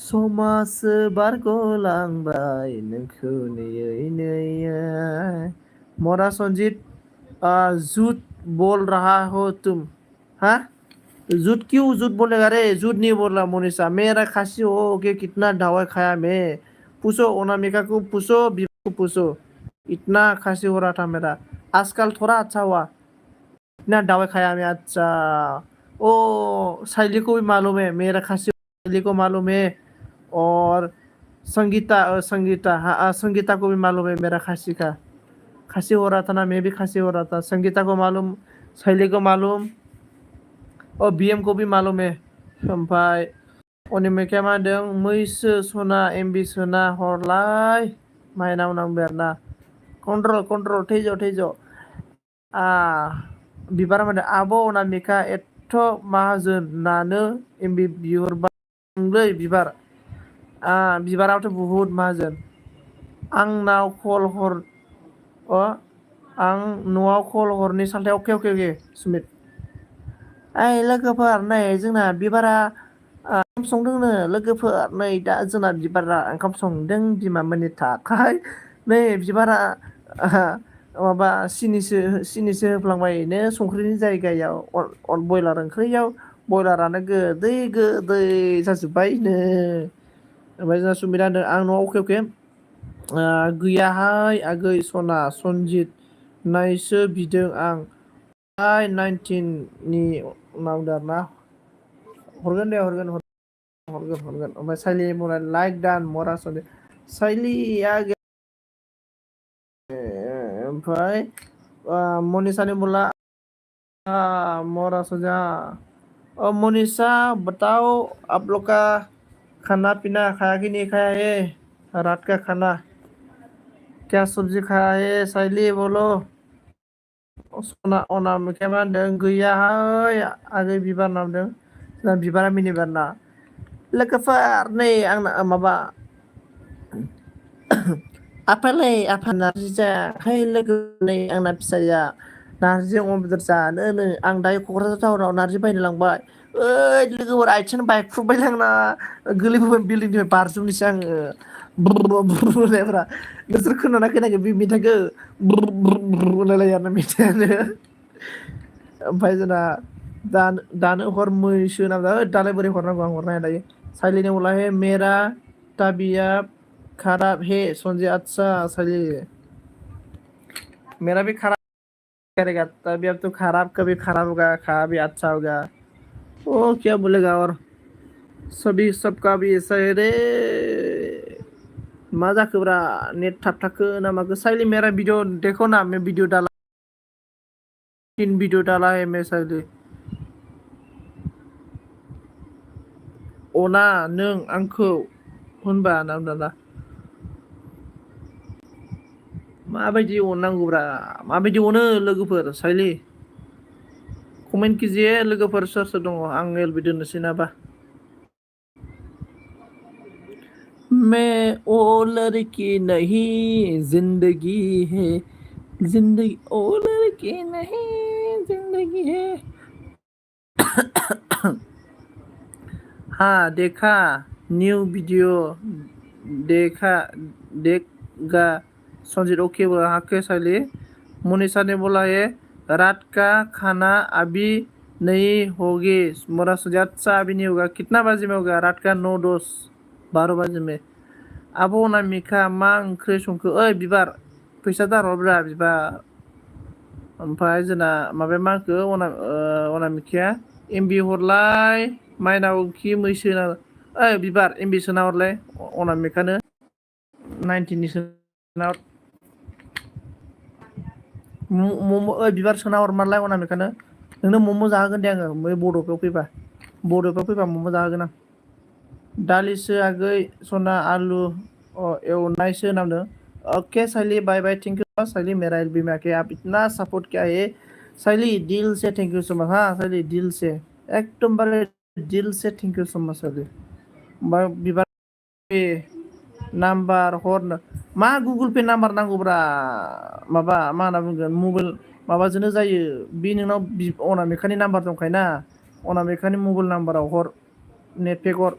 Speaker 1: समासो बारग'लांबाय नोंखौ नेयै नेयै मरा सन्जित झूठ बोल रहा हो तुम हाँ झूठ क्यों झूठ बोलेगा रे झूठ नहीं बोल रहा मोनिशा मेरा खासी हो के कितना दवाई खाया मैं पूछो अनामिका को पूछो विवेक को पूछो इतना खासी हो रहा था मेरा आजकल थोड़ा अच्छा हुआ इतना दवाई खाया मैं अच्छा ओ शैली को भी मालूम है मेरा खासी शैली को मालूम है और संगीता हाँ संगीता को भी मालूम है मेरा खासी हो रहा था ना मैं भी खासी हो रहा था संगीता को मालूम शैली को मालूम और बीएम को भी मालूम है ओमफ्राय अनिमिकाया मा होनदों मैसो सना एमबि सोना हरलाय माइनाव नांबाय आरोना कन्ट्रल थैज' बिबारा माने आब' अनामिका एथ' माहाजोनानो एमबि बिहरबायलै बिबाराथ' बुहुद माहाजोन आंनाव कल हर आं न'आव कल हरनि सालथाय अके सुमित ओइ लोगोफोर नै जोंना बिबारा ओंखाम संदोंनो लोगोफोर नै दा जोंना बिबारा ओंखाम संदों बिमामोननि थाखाय नै बिबारा माबा सिनिसो होफ्लांबायनो संख्रिनि जायगायाव बयलार ओंख्रियाव बयलारानो गोदै जाजोब्बायनो ओमफ्राय जोंना सुमिता होनदों आं न'आव अके गैयाहाय आगै सना सनजित नायसो बिदों आं 19नि उनाव आरोना हरगोन दे हरगोन ओमफ्राय साइलि मरा लाइक दान मरा साइलिया ओमफ्राय मनीषानि बोला मोरा सजा मनीषा बताओ आप लोग का खाना पीना खाया कि नहीं खाया है रात का खाना क्या सब्जी खाया है साइली बोलो सना अनामिकाया मा होनदों गैयाहाय आगै बिबार नामदों जोंना बिबारा मिनिबार ना लोगोफोर नै आंना माबा आफालै आफा नारजि जायाखै लोगो नै आंना फिसाया नारजि अमा बेदर जानोनो आं दायो क'क्राझार टाउनाव नारजि बायनो लांबाय ओइ लोगोफोर आथिं बायख्रुबबाय आंना गोलैबोबाय बिल्डिंनिफ्राय बारजुमनोसै आङो होननायफ्रा नोंसोर खोनाना खोनायाखै बे मेथाइखौ होनलायलायो आरोना मेथाइयानो ओमफ्राय जोंना दानो हर मैसो नामा दालाय बोरै हरनांगौ आं हरनो हाया दायो साइलिनि बोला है मेरा तबीयत खराब है संजय अच्छा साइली मेरा भी खराब करेगा तबीयत तो खराब कभी खराब होगा कभी अच्छा होगा ओ क्या बोलेगा और सभी सबका भी ऐसा है रे मा जाखोब्रा नेट थाबथाखो ना माखो साइली मेरा वीडियो देखो ना मैं वीडियो डाला 3 वीडियो डाला है मैं साइली अना नों आंखौ होनबा ना माबायदि अननांगौब्रा माबायदि अनो लोगोफोर साइली कमेन्ट कीजिए लोगोफोर सोर सोर दङ आं एलबि दोननोसै नाबा मैं ओ लड़की नहीं जिंदगी है जिंदगी ओ लड़की नहीं जिंदगी है हाँ देखा न्यू वीडियो देगा संजीत ओके बोला हाँ के साइली मनीषा ने बोला है रात का खाना अभी नहीं होगी मोरा सोचा अच्छा अभी नहीं होगा कितना बजे में होगा रात का 9-10-12 बजे में आब' अनामिका मा ओंख्रि संखो ओइ बिबार फैसा दाहरब्रा बिबार ओमफ्राय जोंना माबाया मा होनखो अनामिकाया एमबि हरलाय माइनाव खि मैसो ओइ बिबार एमबि सोना हरलाय अनामिकानो 19नि सोना हर ओइ बिबार सोना हरमारलाय अनामिकानो नोंनो मम' जाहोगोन दे आङो बै बड'फायाव फैबा मम' जाहोगोन आं दालिसो आगै सना आलु एवनायसो नामदों okay Saili bye bye thank you Saili मेरा एलबी में आके आप इतना सपोर्ट किया है साइली दिल से थैंक यू सो मच हाँ साइली दिल से एकदम बारे दिल से थैंक यू सो मच साइली बिबार नाम्बार हरनो मा गुगोल पे नाम्बार नांगौब्रा माबा मा होनना बुंगोन मबाइल माबाजोंनो जायो बे नोंनाव अनामिकानि नाम्बार दंखायोना अनामिकानि मबाइल नाम्बाराव हर नेटपेक हर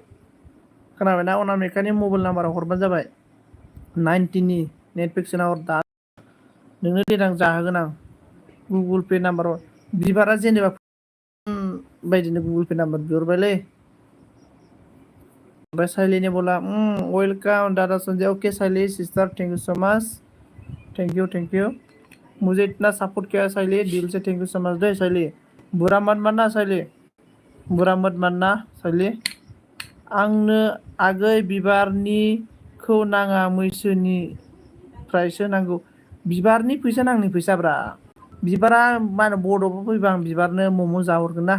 Speaker 1: खोनाबायना अनामिकानि मबाइल नाम्बाराव हरबानो जाबाय 19नि नेटपेक सोना हर दा नोंनो देनां जाहोगोन आं गुगोल पे नाम्बाराव बिबारा जेनेबा बायदिनो गुगोल पे नाम्बार बिहरबायलै ओमफ्राय साइलिनि बोला वेलकाम दादा Sanjay okay Saili sister thank you so much thank you मुझे इतना सपोर्ट किया साइली दिल से थैंक यू सो मच दे साइली बुरा मत मानना साइली बुरा मत मानना साइली आंनो आगै बिबारनि बिबारखौ नाङा मैसोनिफ्रायसो नांगौ। बिबारनि फैसा नांनि फैसाब्रा। बिबारा मा होनो बड'फा फैबा आं बिबारनो मम' जाहरगोन ना।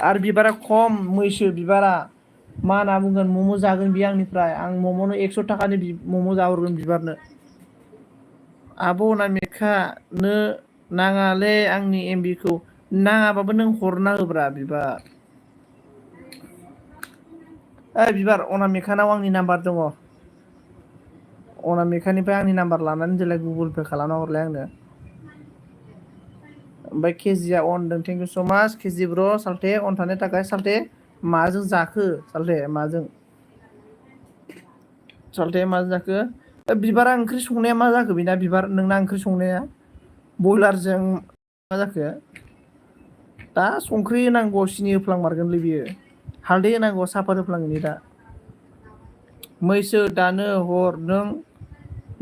Speaker 1: आरो बिबारा खम मैसो बिबारा मा होनना बुंगोन मम' जागोन बियो आंनिफ्राय आं मम'नो 100 थाखानि मम' जाहरगोन बिबारनो। आब' अनामिकानो नाङालै आंनि एमबिखौ नाङाबाबो नों हरना होब्रा बिबार। ओइ बिबार अनामिकानाव आंनि नाम्बार दङ। अनामिकानिफ्राय आंनि नाम्बार लानानै देलाय गुगोल पे खालामना हरलाय आंनो। ओमफ्राय केजिया अन होनदों थेंक इउ स' माच केजि ब्र' साल्थे अन थानो थाखाय साल्थे माजों जाखो साल्थे माजों साल्थे माजों जाखो बिबारा ओंख्रि संनाया मा जाखो बेना बिबार नोंना ओंख्रि संनाया बयलारजों मा जाखो दा संख्रि होनांगौ सिनि होफ्लांमारगोनलै बियो हालदै होनांगौ साफात होफ्लांगोन दा मैसो दानो हर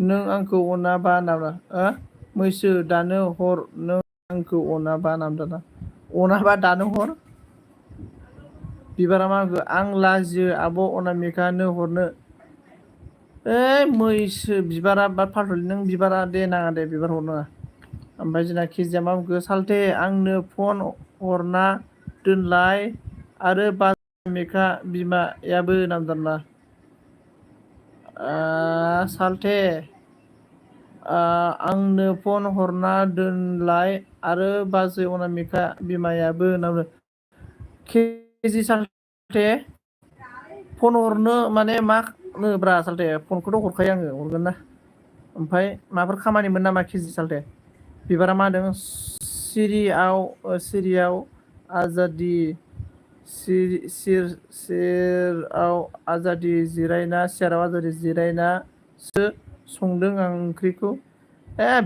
Speaker 1: नों आंखौ अनाबा नामा मैसो दानो हर नों आंखौ अनाबा नामा अनाबा दानो हर बिबारा मा होनखो आं लाजियो आब' अनामिकानो हरनो ओइ मैसो बिबारा बा फालथु नों बिबारा दे नाङा दे बिबार हरनाङा ओमफ्राय जोंना केजिया मा बुंखो साल्थे आंनो फन हरना दोनलाय आरो अनामिका बिमायाबो नामजादा साल्थे आंनो फन हरना दोनलाय आरो बाजै अनामिका बिमायाबो नाम केजि साल्थे फन हरनो माने मा होनोब्रा साल्थे फनखौथ' हरखायो आङो हरगोन ना ओमफ्राय माबाफोर खामानिमोन नामा केजि साल्थे बिबारा मा होनदों सिरियाव आजादि सियाराव आजादि जिरायनासो संदों आं ओंख्रिखौ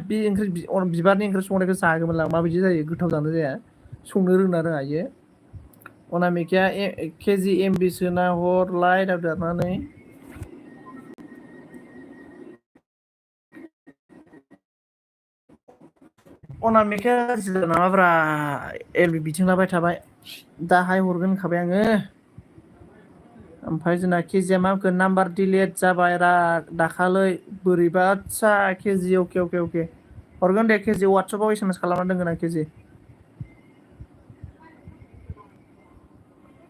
Speaker 1: बे ओंख्रि बिबारनि ओंख्रि संनायखौ जागौमोनलां माबायदि जायो गोथाव जानो जाया संनो रोंना रोङा इयो अनामिकाया केजि एमबि सोना हरलाय दाबदारनानै अनामिकाया गाज्रि नामाब्रा एलबि बिथिंलाबाय थाबाय दाहाय हरगोन होनखाबाय आङो ओमफ्राय जोंना केजिया मा होनखो नाम्बार डिलेट जाबाय रा दाखालै बोरैबा आदसा केजि अके हरगोन दे केजि वाट्सएपाव एसएमएस खालामना दोनगोन आं केजि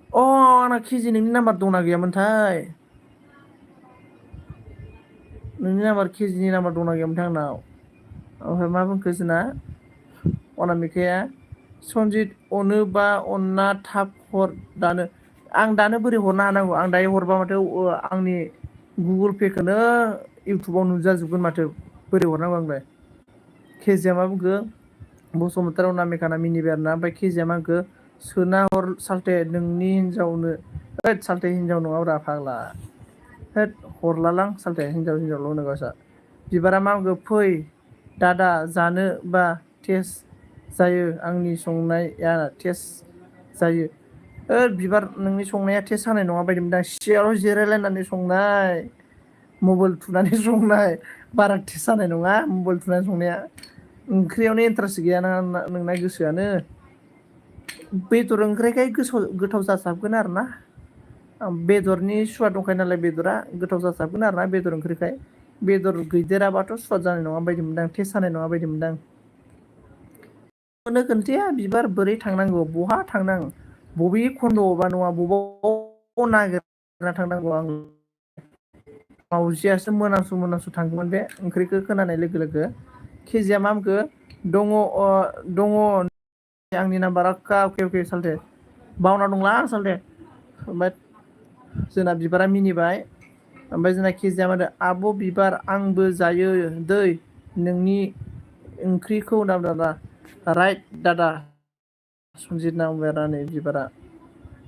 Speaker 1: आंना केजि नोंनि नाम्बार दंना गैयामोनथाय नोंनि नाम्बार केजिनि नाम्बार दंना गैयामोनथाय आंनाव ओमफ्राय मा बुंखो जोंना अनामिकाया सनजित अनोबा अनना थाब हर दानो आं दानो बोरै हरनो हानांगौ आं दायो हरबा माथो आंनि गुगोल पेखौनो इउटुबाव नुजाजोबगोन माथो बोरै हरनांगौ आंलाय केजिया मा बुंखो बसुमतारी अनामिकाना मिनिबाय आरोना ओमफ्राय केजिया मा होनखो सोना हर साल्थे नोंनि हिनजावनो होद साल्थे हिनजाव नङाब्रा फाग्ला होद हरलालां साल्थे हिनजावल' होनो गावस्रा बिबारा मा बुंखो फै दादा जानो बा टेस्ट जायो आंनि संनाया टेस्ट जायो बिबार नोंनि संनाया टेस्ट जानाय नङा बायदि मोनदां सियाराव जिरायलायनानै संनाय मबाइल थुनानै संनाय बारा टेस्ट जानाय नङा मबाइल थुनानै संनाया ओंख्रियावनो इन्टारेस्ट गैया नोंना गोसोआनो बेदर ओंख्रिखाय गोथाव जासाबगोन आरोना बेदरनि सुवाद दंखायो नालाय बेदरा गोथाव जासाबगोन आरोना बेदर ओंख्रिखाय बेदर गैदेराबाथ' सुवाद जानाय नङा बायदि मोनदां टेस्ट जानाय नङा बायदि मोनदां मोननो खोन्थाया बिबार बोरै थांनांगौ बहा थांनांगौ बबे खन्द'आवबा नङा बबाव नागिरना थांनांगौ आं मावजियासो मोनामसु थांगौमोन बे ओंख्रिखौ खोनानाय लोगो लोगो केजिया मा बुंखो दङ आंनि नाम्बारा अके साल्थे बावना दंला साल्थे ओमफ्राय जोंना बिबारा मिनिबाय ओमफ्राय जोंना केजिया मा होनदों आब' बिबार आंबो जायो दै नोंनि ओंख्रिखौ दादा राइट दादा सनजित होनना बुंबाय आरो नै बिबारा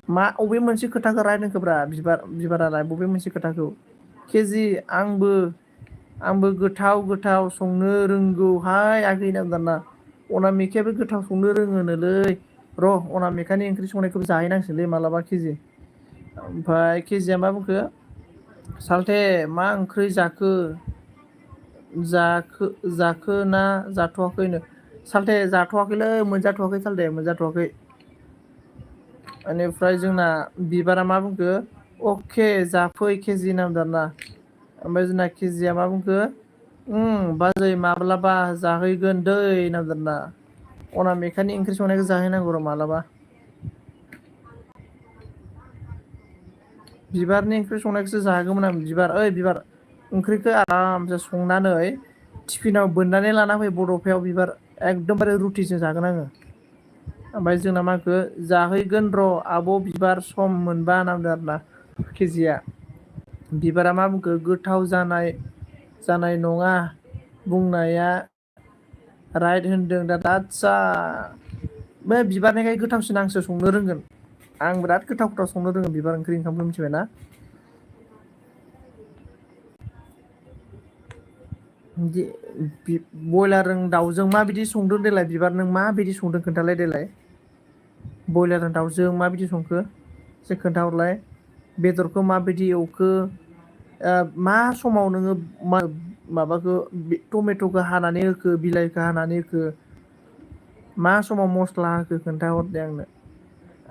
Speaker 1: मा अबे मोनसे खोथाखौ राइट होनखोब्रा बिबारालाय बबे मोनसे खोथाखौ केजि आंबो गोथाव संनो रोंगौहाय आगै नामजादा अनामिकायाबो गोथाव संनो रोङोनोलै र' अनामिकानि ओंख्रि संनायखौबो जाहैनांसिगोनलै मालाबा केजि ओमफ्राय केजिया मा बुंखो साल्थे मा ओंख्रि जाखो ना जाथ'वाखैनो साल्थे जाथ'वाखैलै मोनजाथ'वाखै साल्थे मोनजाथ'वाखै बेनिफ्राय जोंना बिबारा मा बुंखो अके जाफै केजि नामदारना ओमफ्राय जोंना केजिया मा बुंखो बाजै माब्लाबा जाहैगोन दै नांदोंना अनामिकानि ओंख्रि संनायखौ जाहैनांगौ र' मालाबा बिबारनि ओंख्रि संनायखौसो जागौमोन आं बिबार ओंख्रिखौ आरामसे संनानै टिफिनाव बोननानै लाना फै बड'फायाव बिबार एकदमबारे रुटिजों जागोन आङो ओमफ्राय जोंना माखो जाहैगोन र' आब' बिबार सम मोनबा नांदों आरोना केजिया बिबारा मा बुंखो गोथाव जानाय नङा बुंनाया राइट होनदों दा आदसा बे बिबारनिखाय गोथावसिन आंसो संनो रोंगोन आं बिराद गोथाव संनो रोङो बिबार ओंख्रि ओंखामखौ मिथिबायना बयलारजों दाउजों माबायदि संदों देलाय बिबार नों माबायदि संदों खोन्थालाय देलाय बयलारजों दाउजों माबायदि संखो एसे खोन्थाहरलाय बेदरखौ माबायदि एवखो मा समाव नोङो माबाखौ टमेट'खौ हानानै होखो बिलाइखौ हानानै होखो मा समाव मस्ला होखो खोन्थाहरदो आंनो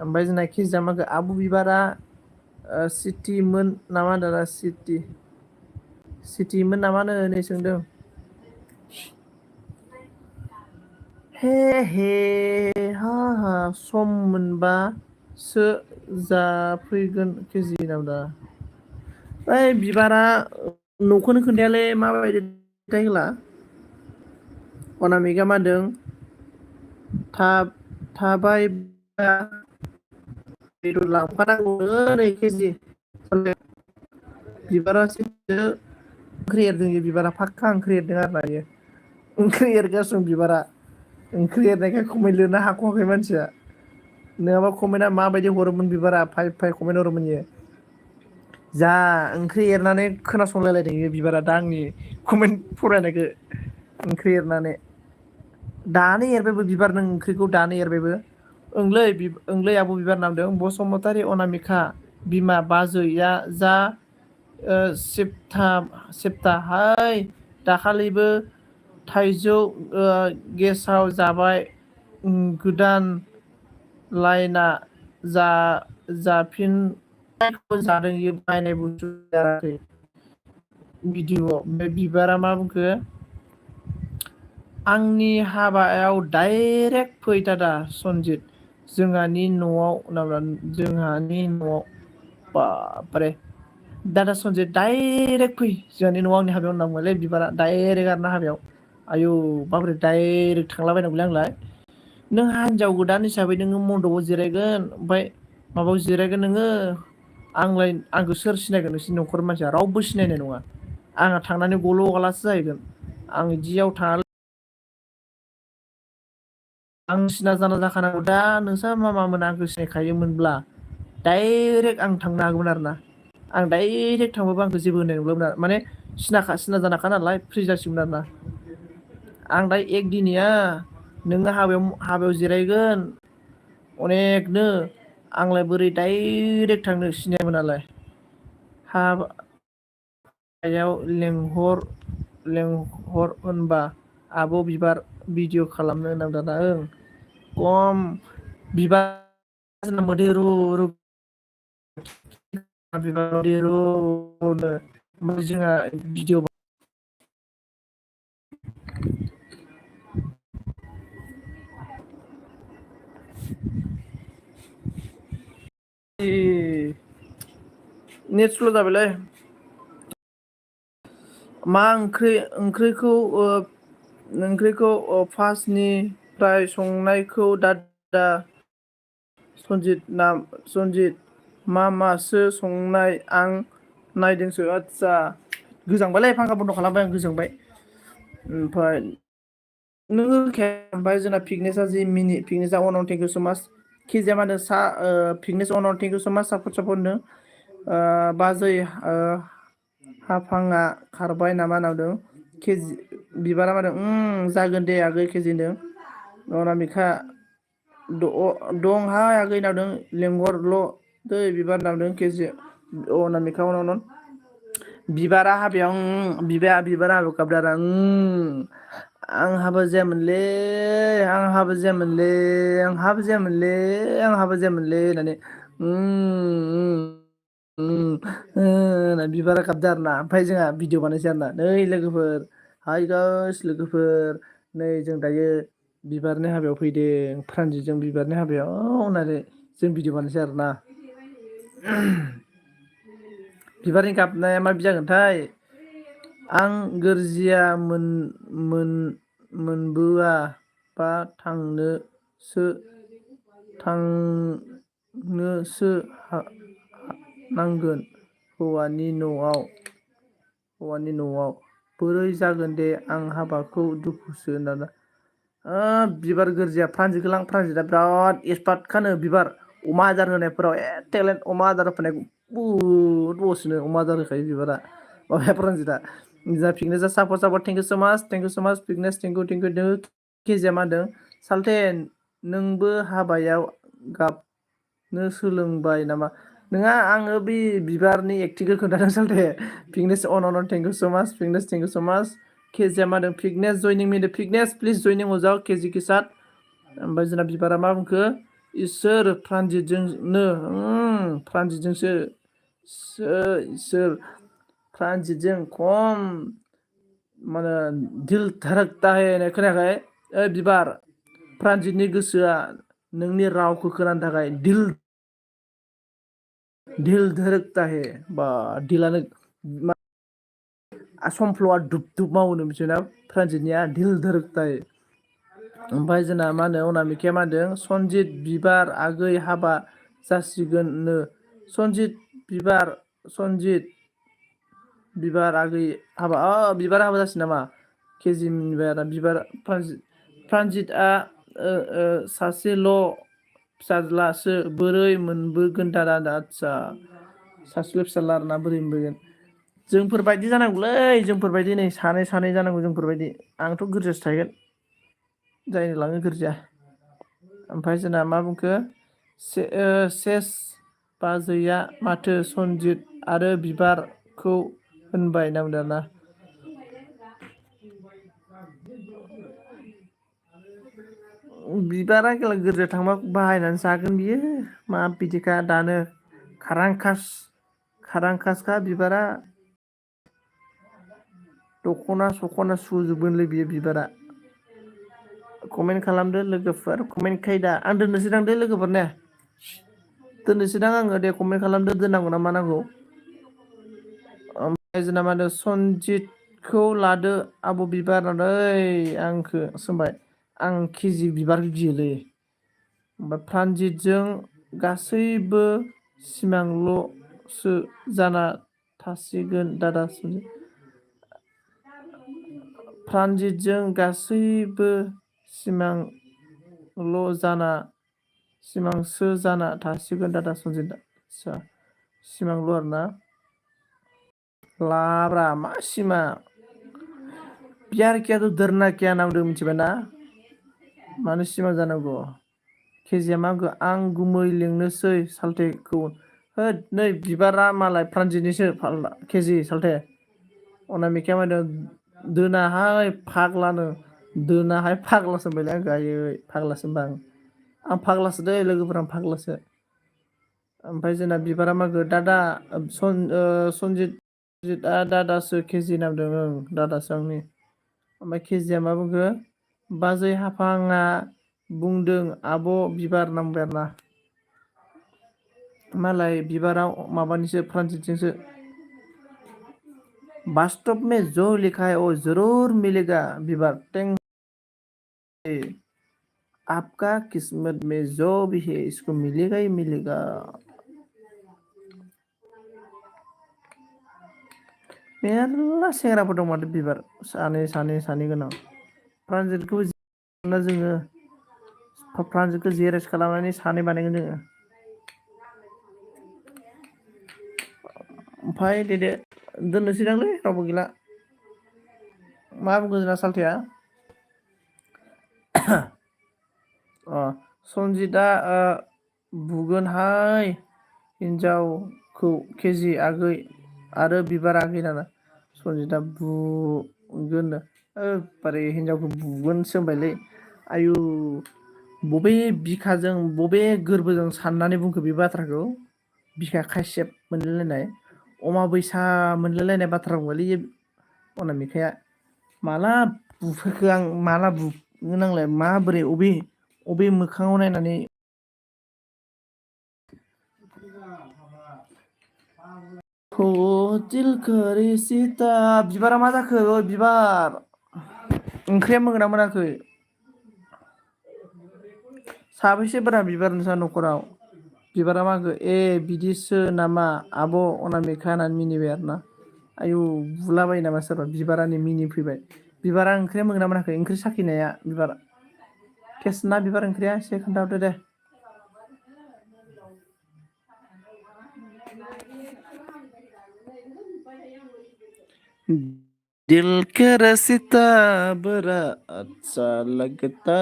Speaker 1: ओमफ्राय जोंना केजिया माखो आबु बिबारा सिटिमोन नामा दादा सिटिमोन नामानो होनै सोंदों हे हा सम मोनबासो जाफैगोन केजि नाम दा ओइ बिबारा न'खौनो खोन्थायालै माबायदि होला अनामिका मा होनदों थाबाय बेदर लांफानांगौनो नै केजि बिबारासो ओंख्रि एरदों बिबारा फाक्का ओंख्रि एरदों आरो ना इयो ओंख्रि एरगासिनो बिबारा ओंख्रि एरनायखाय खमै लिरनो हाख'वाखै मानसिया नङाबा कमेन्टआ माबायदि हरोमोन बिबारा फाइ फाइ कमेन्ट हरोमोन इयो जा ओंख्रि एरनानै खोनासंलायलायदों बे बिबारा दा आंनि कमेन्ट फरायनायखौ ओंख्रि एरनानै दानो एरबायबो बिबार नों ओंख्रिखौ दानो एरबायबो ओंलै आब' बिबार नामदों बसुमतारी अनामिका बिमा बाजैया जा सेप्ताहाय दाखालिबो थाइजौ गेसाव जाबाय गोदान लाइना जाफिन जादों बायनाय बुस्थु जायाखै भिडिअ ओमफ्राय बिबारा मा बुंखो आंनि हाबायाव डाइरेक्ट फै दादा सनजित जोंहानि न'आव बाबरे दादा सनजित डाइरेक्ट फै जोंहानि न'आव आंनि हाबायाव होनना बुंबायलै बिबारा डाइरेक्ट आरोना हाबायाव आयौ माबोरै डाइरेक्ट थांलाबायनांगौलै आंलाय नों हिनजाव गोदान हिसाबै नोङो मन्दपाव जिरायगोन ओमफ्राय माबायाव जिरायगोन नोङो आंखौ सोर सिनायगोन नोंसोरनि न'खर मानसिया रावबो सिनायनाय नङा आंहा थांनानै गल' गलासो जाहैगोन आं बिदियाव थाङा आं सिना जाना जाखानांगौ दा नोंसा मामा मोना आंखौ सिनायखायोमोनब्ला डाइरेक्ट आं थांनो हागौमोन आरोना आं डाइरेक्ट थांबाबो आंखौ जेबो होननाय नंलामोन आरो माने सिना जानाखा नालाय फ्रि जासिगौमोन आरोना आं दा एक दिनिया नोङो हाबायाव जिरायगोन अनेकनो आंलाय बोरै डाइरेक्ट थांनो सिनायामोन नालाय हाबायाव लेंहर होनबा आब' बिबार भिडिअ खालामनो होनदों दादा खम बिबार मोदै रू ओमफ्राय जोंहा भिडिअ नेट स्ल' जाबायलै मा ओंख्रिखौ फार्स्टनिफ्राय संनायखौ दादा सनजित मासो संनाय आं नायदोंसो आदसा गोजांबायलै फांखा बन्द' खालामबाय आं गोजांबाय ओमफ्राय नोङो ओमफ्राय जोंना पिकनिकआ अनाव थेंक इउ स' माच केजिया मा होनो पिकनिक अनाव थेंक इउ स' माच सापर्ट होनदों बाजै हाफांआ खारबाय नामा होनदों केजि बिबारा मा होनदों जागोन दे आगै केजि होनदों अनामिका दंहाय आगै होनदों लेंहरल' दै बिबार होनदों केजि अनामिका बिबारा हाबायाव बिबारा हाबायाव गाबदों आरो आं हाबा जायामोनलै होननानै बिबारा गाबदो आरोना ओमफ्राय जोंहा भिडिअ बानायसै आरोना नै लोगोफोर हाय गाइस लोगोफोर नै जों दायो बिबारनि हाबायाव फैदों फ्रान्जितजों बिबारनि हाबायाव होननानै जों भिडिअ बानायसै आरोना बिबारनि गाबनाया माबायदि जागोनथाय आं गोरजिया मोनबोआ बा थांनोसो नांगोन हौवानि न'आव बोरै जागोन दे आं हाबाखौ दुखुसो होनना बिबार गोरजिया फ्रान्जितखौ लां फ्रान्जितआ बिराद एक्सपार्टखानो बिबार अमा आदार होनायफोराव टेलेन्ट अमा आदार होफैनाय बुहुद बसिनो अमा आदार होखायो बिबारा माबाया फ्रान्जितआ जा फिकनेसा सापर थेंक इउ सो माच फिकनेस थेंक इउ केजिया मा होनदों सालथेन नोंबो हाबायाव गाबनो सोलोंबाय नामा नङा आङो बे बिबारनि एक्टिंखौ खोन्थादों सालथे फिकनेस थेंक इउ सो माच केजिया मा होनदों फिकनेस जयनिं मि फिकनेस प्लिज जयनिं हो जाओ केजि के साथ ओमफ्राय जोंना बिबारा मा बुंखो इसोर फ्रान्जितजों फ्रान्जितजों खम माने दिल धारकता है होननाय खोनायाखै ओइ बिबार फ्रान्जितनि गोसोआ नोंनि रावखौ खोनानो थाखाय दिल धड़कता है बा दिलानो समफ्ल'आ दुब दुब मावोनो बिसोरना फ्रान्जितनिया दिल धड़कता है ओमफ्राय जोंना मा होनो अनामिकाया मा होनदों सनजित बिबार आगै हाबा जासिगोननो सनजित बिबार आगै हाबा बिबार हाबा जासिगोन नामा केजि मिनिबाय आरो बिबार फ्रान्जितआ सासेल' फिसाज्लासो बोरै मोनबोगोन दाना आदसा सासेल' फिसाज्ला आरोना बोरै मोनबोगोन जोंफोरबायदि जानांगौलै जोंफोरबायदि नै सानै जानांगौ जोंफोरबायदि आंथ' गोरजियासो थाहैगोन जायनो लाङो गोरजिया ओमफ्राय जोंना मा बुंखो सेस बाजैया माथो सनजित आरो बिबारखौ होनबाय होनना बुंदों आरोना बिबारा गोरजिया थांबा बाहायनानै जागोन बियो मा बिदिखा दानो खारांखासखा बिबारा दख'ना सुजोबगोनलै बियो बिबारा कमेन्ट खालामदो लोगोफोर कमेन्ट खायदा आं दोननोसैदां दे लोगोफोर ने दोननोसैदां आङो दे कमेन्ट खालामदो दोननांगौ ना मा नांगौ ओमफ्राय जोंना मा होनो सनजितखौ लादो आब' बिबार ओइ आंखौ सोंबाय आं केजि बिबार गियोलै ओमफ्राय फ्रान्जितजों गासैबो सिमांल'सो जाना थासिगोन दादा फ्रान्जितजों गासैबो सिमांसो जाना थासिगोन दादा सनजितआ आदसा सिमांल' आरोना लाब्रा मा सिमां प्यार किया तो डरना क्या होनना बुंदों मिथिबाय ना मानो सिमां जानांगौ केजिया मा होनखो आं गुमै लिंनोसै सालथेखौ होद नै बिबारा मालाय फ्रान्जितनिसो केजि सालथे अनामिकाया मा होनदों दोनाहाय फाग्लासो होनबायलै आं आयै फाग्लासो होनबा आं फाग्लासो दै लोगोफोर आं फाग्लासो ओमफ्राय जोंना बिबारा मा होनखो दादा सनजितआ दादासो केजि होनना बुंदों ओं दादासो आंनि ओमफ्राय केजिया मा बुंखो बाजै हाफांआ बुंदों आब' बिबार होनना बुंबाय आरोना मालाय बिबाराव माबानिसो फ्रान्जितजोंसो वास्तव में जो लिखा है वो जरूर मिलेगा बिबार थैंक आपका किस्मत में जो भी है इसको मिलेगा ही मिलेगा मेरला सेंग्राफोर दं माथो बिबार सानै गोनां फ्रान्जितखौ जोङो फ्रान्जितखौ जिरेस खालामनानै सानै बानायगोन जोङो ओमफ्राय देदे दोननोसैदांलै रावबो गैला मा बुंगोन जोंना सालथेया सनजितआ बुगोनहाय हिन्जावखौ केजि आगै आरो बिबार आगै नामा सनजितआ बुगोननो बारे हिन्जावखौ बुगोनसो होनबायलै आयु बबे बिखाजों बबे गोरबोजों साननानै बुंखो बे बाथ्राखौ बिखा खायसेब मोनलायलायनाय अमाबैसा मोनलायलायनाय बाथ्रा बुङोलै अनामिकाया माला बुफेरखो आं माला बुनो नांलाय माबोरै अबे मोखाङाव नायनानै दिल करी सीता बिबारा मा जाखो बिबार ओंख्रिया मोनगोना मोनाखै साबैसे ब्रा बिबार नोंसा न'खराव बिबारा मागो बिदिसो नामा आब' अनामिका होननानै मिनिबाय आरोना आयु बुलाबायो नामा सोरबा बिबारानि मिनिफैबाय बिबारा ओंख्रिया मोनगोना मोनाखै ओंख्रि साखिनाया बिबार टेस्ट ना बिबार ओंख्रिया एसे खोन्थाहरदो दे दिल के रसीता बड़ा अच्छा लगता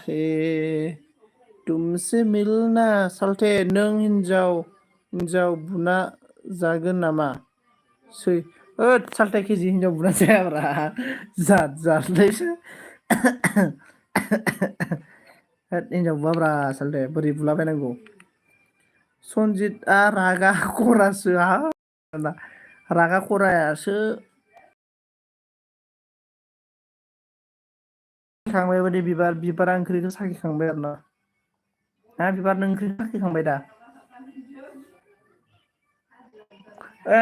Speaker 1: है तुमसे मिलना सालथे नों हिन्जाव बुना जागोन नामा सालथे केजि हिन्जाव बुना जायाब्रा जातलैसो हिन्जाव बुवाब्रा सालथे बोरै बुलाबायनांगौ सनजितआ रागा खरासो रागा खरायासो खांबाय बायदि बिबारा ओंख्रिखौ साखिखांबाय आरो ना बिबार नों ओंख्रिखौ साखिखांबाय दा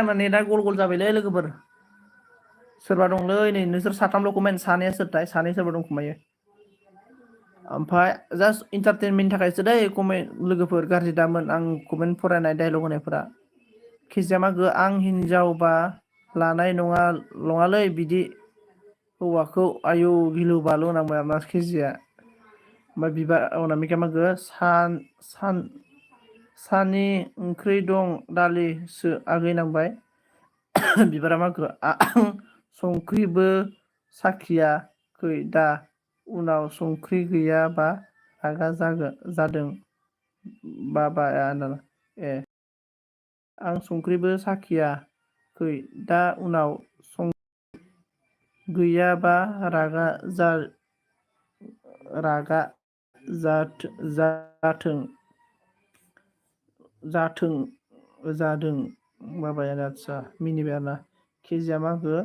Speaker 1: माने दा गल गल जाबायलै लोगोफोर सोरबा दंलै नै नोंसोर साथामल' कमेन्ट सानैया सोरथाय सानै सोरबा दंखोमायो ओमफ्राय जास्ट इन्टारटेनमेन्टनि थाखायसो दै कमेन्ट लोगोफोर गाज्रि दामोन आं कमेन्ट फरायनाय डायलग होनायफोरा केजिया मा गो आं हिनजावबा लानाय नङालै बिदि हौवाखौ आयौ गिलु बालु नांबाय आरोना केजिया ओमफ्राय बिबार अनामिकाया मा गो सानि ओंख्रि दं दालिसो आगै नांबाय बिबारा मा गो आं संख्रिबो साखियाखै दा उनाव संख्रि गैयाबा रागा जादों बाबाया आं संख्रिबो साखियाखै दा उनाव गैयाबा रागा जादों बाबाया आदसा मिनिबाय आरोना केजिया मा गो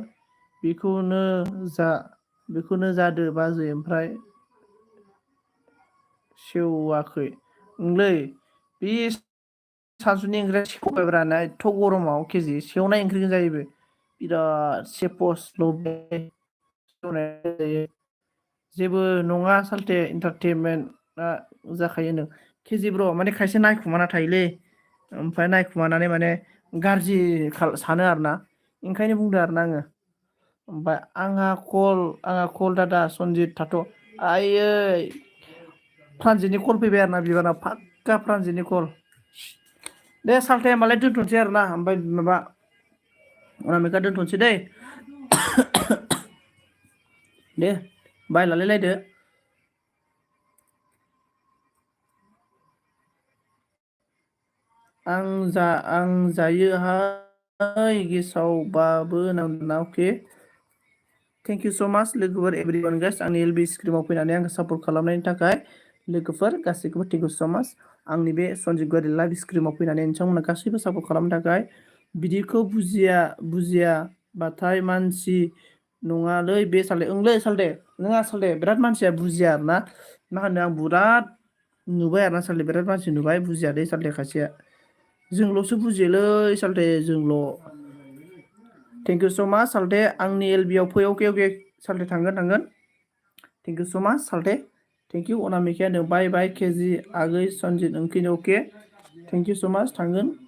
Speaker 1: बेखौनो जादो बाजै ओमफ्राय सेवाखै ओंलै बे सानसुनि ओंख्रिया सेवबायब्रा एथ' गरमाव केजि सेवनाय ओंख्रिखौ जायो बे बिराद जेबो नङा सालथे इन्टारटेनमेन्टआ जाखायो नों केजि ब्र' माने खायसे नायखुमाना थायोलै ओमफ्राय नायखुमानानै माने गाज्रि सानो आरोना ओंखायनो बुंदो आरोना आङो ओमफ्राय आंहा कल दादा सनजित थाथ' आयै प्रानजितनि कल फैबाय आरोना बिबाराव फाक्का प्रानजितनि कल दे सालथे होमबालाय दोनथ'नोसै आरोना ओमफ्राय माबा अनामिका दोनथ'नोसै दै दे बाय लालायलायदो आं जायोहाय गेसावबाबो नांगौना अके थेंक इउ स' माच लोगोफोर एभ्रिवान गाइस आंनि एलबि स्क्रिमाव फैनानै आंखौ सापर्ट खालामनायनि थाखाय लोगोफोर गासैखौबो थेंक इउ स' माच आंनि बे सन्जिब गयारि लाइभ स्क्रिमाव फैनानै नोंथांमोना गासैबो सापर्ट खालामनो थाखाय बिदिखौ बुजियाबाथाय मानसि नङालै बे सालथे ओंलै सालथे नोङा सालथे बिराद मानसिया बुजिया आरोना मा होनो आं बिराद नुबाय आरोना सालथे बिराद मानसि नुबाय बुजियादै सालथे खायसेया जोंल'सो बुजियोलै सालथे जोंल' थेंक इउ स' माच सालथे आंनि एलबियाव फै अके सालथे थांगोन थेंक इउ स' माच सालथे थेंक इउ अनामिकाया बाय केजि आगै सनजित ओंख्रिनो अके थेंक इउ स' माच थांगोन